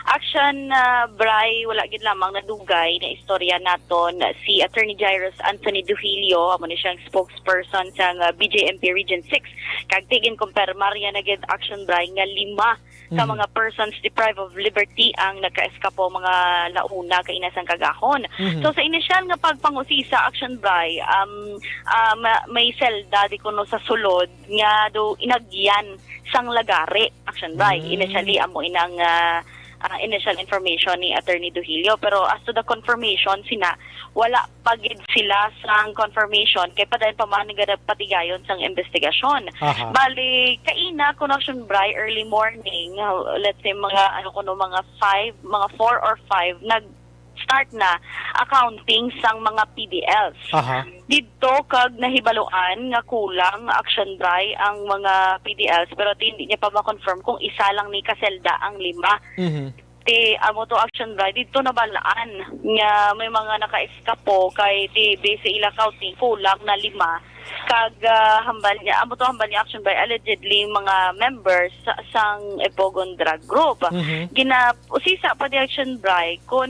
Action, ah, Bri, wala gid lamang nadugay na istorya naton si Attorney Jairus Anthony Duhilio, amo ni siyang spokesperson sa, ah, B J M P Region six. Kag ti ginkumpirmar niya na gid, Action Bri, nga lima ka Mm. mga persons deprived of liberty ang nagkaeskapo mga launa kaina sang kagahon. Mhm. So, sa inisyal nga pagpangusisa, Action Bri, um, ah, ma-, may selda di kuno sa sulod nga do inagyan sang lagari, Action Bri. Mm. Initially, amo inang, ah, ah, initial information ni Attorney Duhilio. Pero as to the confirmation, sina, wala pa gid sila sang confirmation kay padayon pa man nga patigayon sang investigasyon. Aha. Bali, kaina, kuno, Action Bri, early morning, uh, let's say, mga, ano kuno, mga five, mga four or five, nag-start na accounting sang mga P D Ls. Aha. Didto kag nahibaluan nga kulang, Action Bri, ang mga P D Ls, pero ti-, hindi niya pa ma-confirm kung isa lang ni kaselda ang lima. Mhm. Ti amo to, Action Bri, didto nabalaan nga may mga naka-eskapo kay ti base sa ila counting kulang na lima. Kag, ah, hambal niya, amo to hambal niya, Action Bri, allegedly mga members sa, sang Epogon Drug Group. Mhm. Gina-, usisa pa di, Action Bri, kun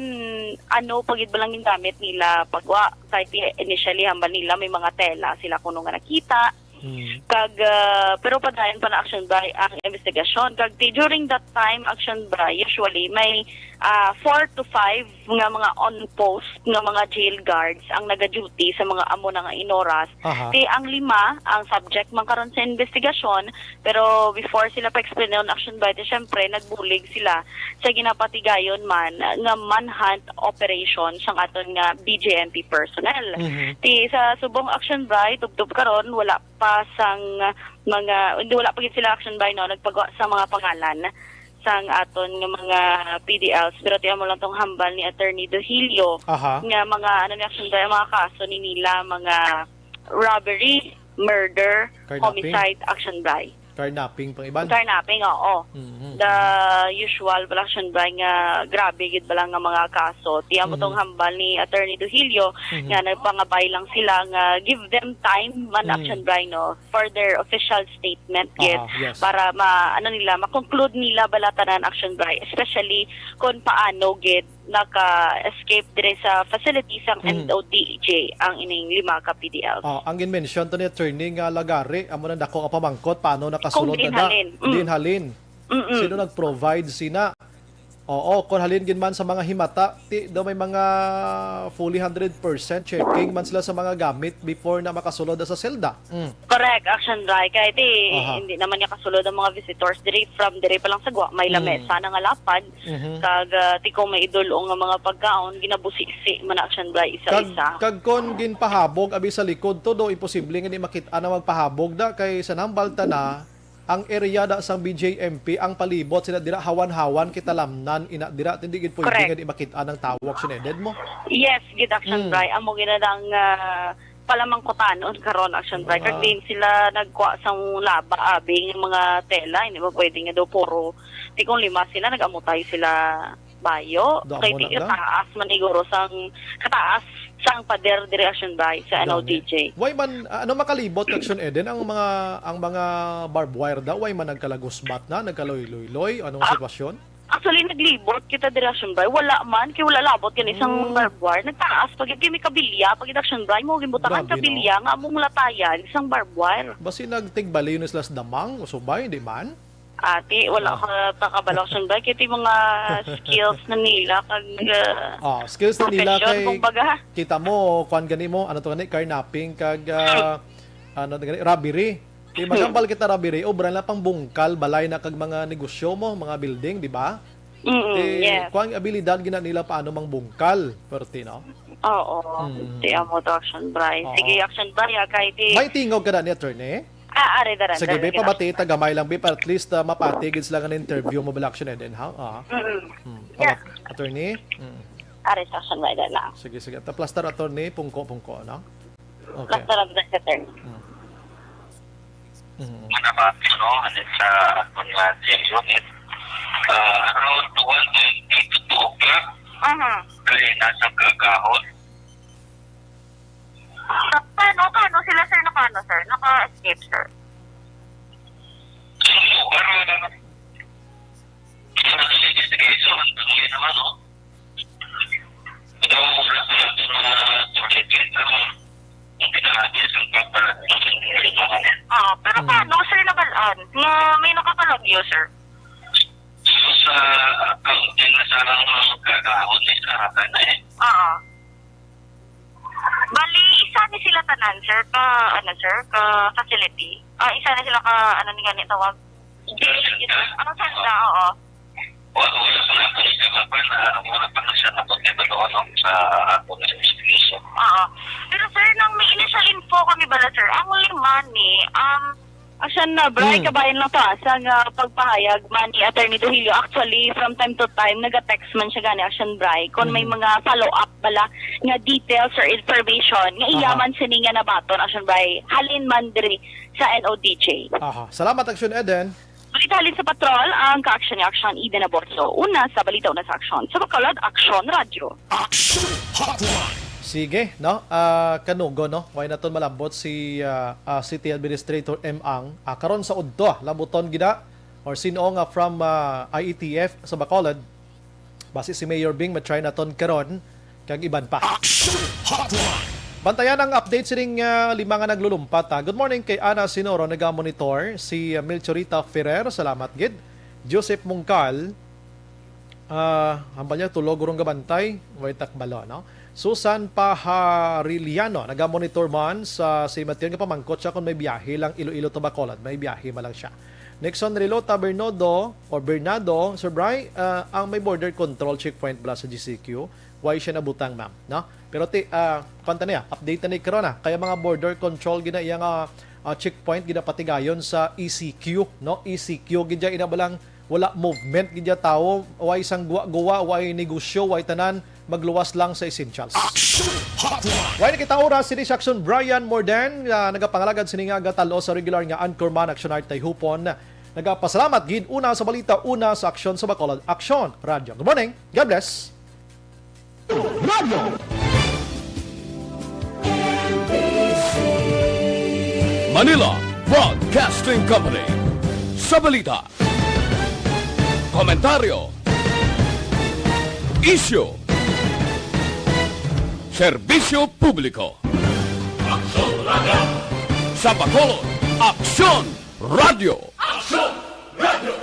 ano pa gid ba lang gingamit nila pagwa, kay ti initially hambal nila may mga tela sila kuno nga nakita. Mm. Kag, ah, pero padayon pa na, Action Bri, ang investigasyon. Kag ti, during that time, Action Bri, usually may, ah, four to five nga mga on-post nga mga jail guards ang nagaduty sa mga amo na nga inoras. Aha. Ti ang lima ang subject man karon sa investigasyon, pero before sila pa-explain, Action Bri, ti syempre nagbulig sila sa ginapatigayon man nga manhunt operation sang aton nga B J M P personnel. Mhm. Ti sa subong, Action Bri, tubtob karon wala pa sang mga, hindi, wala pa gid sila, Action Bri, no, nagpagwa sa mga pangalan sang aton nga mga P D Ls, pero ti amo lang tong hambal ni Attorney Dohilio Aha. nga mga, ano ni, Action Bri, mga kaso ni nila, mga robbery, murder, Carnapping. Homicide, Action Bri. Carnapping pang iban. Carnapping, oo. Mhm. The usual bala, Action Bri, nga grabe gid bala nga mga kaso. Ti amo tong Mhm. hambal ni Attorney Dohilio Mhm. nga nagpangabay lang sila nga give them time man, Mm. Action Bri, no, for their official statement gid Aha, yes. para ma-, ano nila, ma-conclude nila bala tanan, Action Bri, especially kung paano gid naka-escape dire sa facility sang Mm. N O D J ang ining lima ka P D L. Ah, ang ginmention to ni Attorney nga lagari, amo nang dako nga pamangkot, paano nakasulod Kung na na? Diin halin. Mm. Diin halin? Mm-mm. Sino nag-provide sina? Oo, kung halin gid man sa mga himata, ti daw may mga fully hundred percent checking man sila sa mga gamit before na makasulod na sa selda. Mm. Correct, Action Bri. Kay ti, Aha. hindi naman niya kasulod ang mga visitors. Diri, from diri pa lang sa gwa, may Mm. lamesa na nga lapad. Mhm. Kag, ah, ti kung may idul-ong nga mga pagkaon, ginabusisi man na, Action Bri, Kag, isa-isa. kag kon ginpahabog, abi sa likod to, do, imposible nga di makit-an ang magpahabog da, kay sa nambal ta na, ang area da sang B J M P, ang palibot sila dira, hawan-hawan, kitalamnan, ina dira, hindi gid pwede Correct. nga di makit-an ang tawak, sineded mo. Yes, gid, Action Mm. Bri. Amo gid na ang, ah, palamangkutanon karon, Action Bri. Kag Ah. din sila nagkuha sang laba, abi, nga mga tela, hindi ba pwede nga daw puro, ti kung lima sila, nag-amutay sila bayo. Da Kay mo di na ka? kataas man siguro sang, kataas sang pader diri, Action Bri, sa Gani. N O D J. Why man, ah, ano makalibot, Action Eden, ang mga, ang mga barbed wire daw? Why man nagkalagusbat na, nagkaloy-loy-loy? Anong Ah, sitwasyon? Actually, naglibot kita diri, Action Bri. Wala man, kay wala labot gani sang Mm. barbed wire. Nagtaas pa gid, kay may kabilya pa gid, Action Bri. Mo ginbutakan Grabe, no? kabilya nga among latayan sang barbed wire. Basi nagtigbaliw na sila sa damang, usubay, di man? Ati, wala Ah. ka pa kabalo, Action Bri. Kay ti mga skills na nila, kag, uh, Ah, skills na nila profession, kay kumbaga. Kita mo, kuwan gani mo, ano to gani, carnapping, kag, ah, ano to gani, robbery. Ti, maghambal kita, robbery, obra na pang bungkal, balay na kag mga negosyo mo, mga building, di ba? Mm-mm, Ti, yes. kuwan, abilidad gina nila paano mang bungkal, perti, no? Oo, Mm. ti amo to, Action Bri. Oo. Sige, Action Bri, ah, kay ti May tingog ka na ni attorney? Ah, ari, dara, Sige, dara, be, dara. pabati ta gamay lang, be, para at least, ah, mapati gid sila nga na-interview mo bala, Action Eden, ha? Ah. Mm-mm. Hmm. Yeah. Pabati, attorney? Mm. Ari, sa Action Bri, dara lang. Sige, sige. Taplastar, attorney, pungko-pungko, no? Okay. Basta lang sa turn. Mm. Mm. Manabati, no? Ano sa akon nga gym unit? Ah, around one thirty to two o'clock. Aha. Kaya nasa kagahon. Sa-, paano, paano sila, sir, nakaano, sir? Naka-escape, sir? So, para, sa investigation, ang tanong naman, no? Ito ang mga, mga target naman. Yung pinahati sa pagpapalagay. Ah, pero Mm. paano, sir, nabalaan nga may nakakalagyo, sir? So, sa, ang din na sa mga magkakaon, eh, sa harapan na, eh. Oo. Bali, isa ni sila tanan, sir, ka, ano, sir, ka facility. Ah, isa ni sila ka, ano ni gani tawag? Di, ano, sanda, oo. Wala, wala sa natin sa kapan, ah, wala pa na siya natin ito, ano, sa ako na investigation. Oo. Pero, sir, nang may initial info kami bala, sir, ang lima ni, um, Action na, Bri, Hmm. kabayan lang to, ah, sa nga pagpahayag man ni Attorney Trujillo. Actually, from time to time, naga-text man siya gani, Action Bri, kung may Hmm. mga follow-up bala nga details or information nga iya Aha. man sini nga nabaton, Action Bri, halin man diri sa N O D J. Aha. Salamat, Action Eden. Balita Halin sa patrol, ang kaaksyon ni Aksyon Eden Aborto. Una sa balita, una sa aksyon. Sa Bacolod, Aksyon Radyo. Action Hotline. Sige, no? Ah, kanugo, no? Way naton malambot si, ah, ah, City Administrator M. Ang. Ah, karon sa udto, ah, lambuton gid na. Or sino nga from, ah, I E T F sa Bacolod? Basi si Mayor Bing, ma-try naton karon, kag iban pa. Action Hotline. Bantayan ang update sining, ah, lima nga naglulumpat, ha. Good morning kay Ana Sinoro, naga-monitor. Si, ah, Melchorita Ferrer, salamat gid. Joseph Mungkal, ah, hambal niya, tulo gurong gabantay, way takbalo, no? Susan Pahariliano, naga-monitor man sa cemetery, nga pamangkot siya kung may biyahe lang Iloilo to Bacolod, may biyahe man lang siya. Nixon Relota Bernardo, o Bernardo, Sir Bry, ah, ang may border control checkpoint bala sa G C Q, why siya nabutang, ma'am, no? Pero ti, ah, kuwan ta niya, update ta ni karon, ah. Kaya mga border control gina iya nga, ah, checkpoint ginapatigayon sa E C Q, no? E C Q gid iya, ina ba lang, wala movement gid iya tawo, way sang guwa-guwa, way negosyo, way tanan, magluwas lang sa essentials. Action Hotline. Way na kita oras, sini si Action Brian Morden, ah, nagapangalagad sini nga gatalo sa regular nga anchorman, Action Art Tayhupon. Nagapasalamat gid, una sa balita, una sa aksyon sa Bacolod Action Radyo. Good morning. God bless. Radyo. Manila Broadcasting Company. Sa balita, komentaryo, isyu, serbisyo publiko. Aksyon Radyo. Sa Bacolod, Aksyon Radyo. Aksyon Radyo.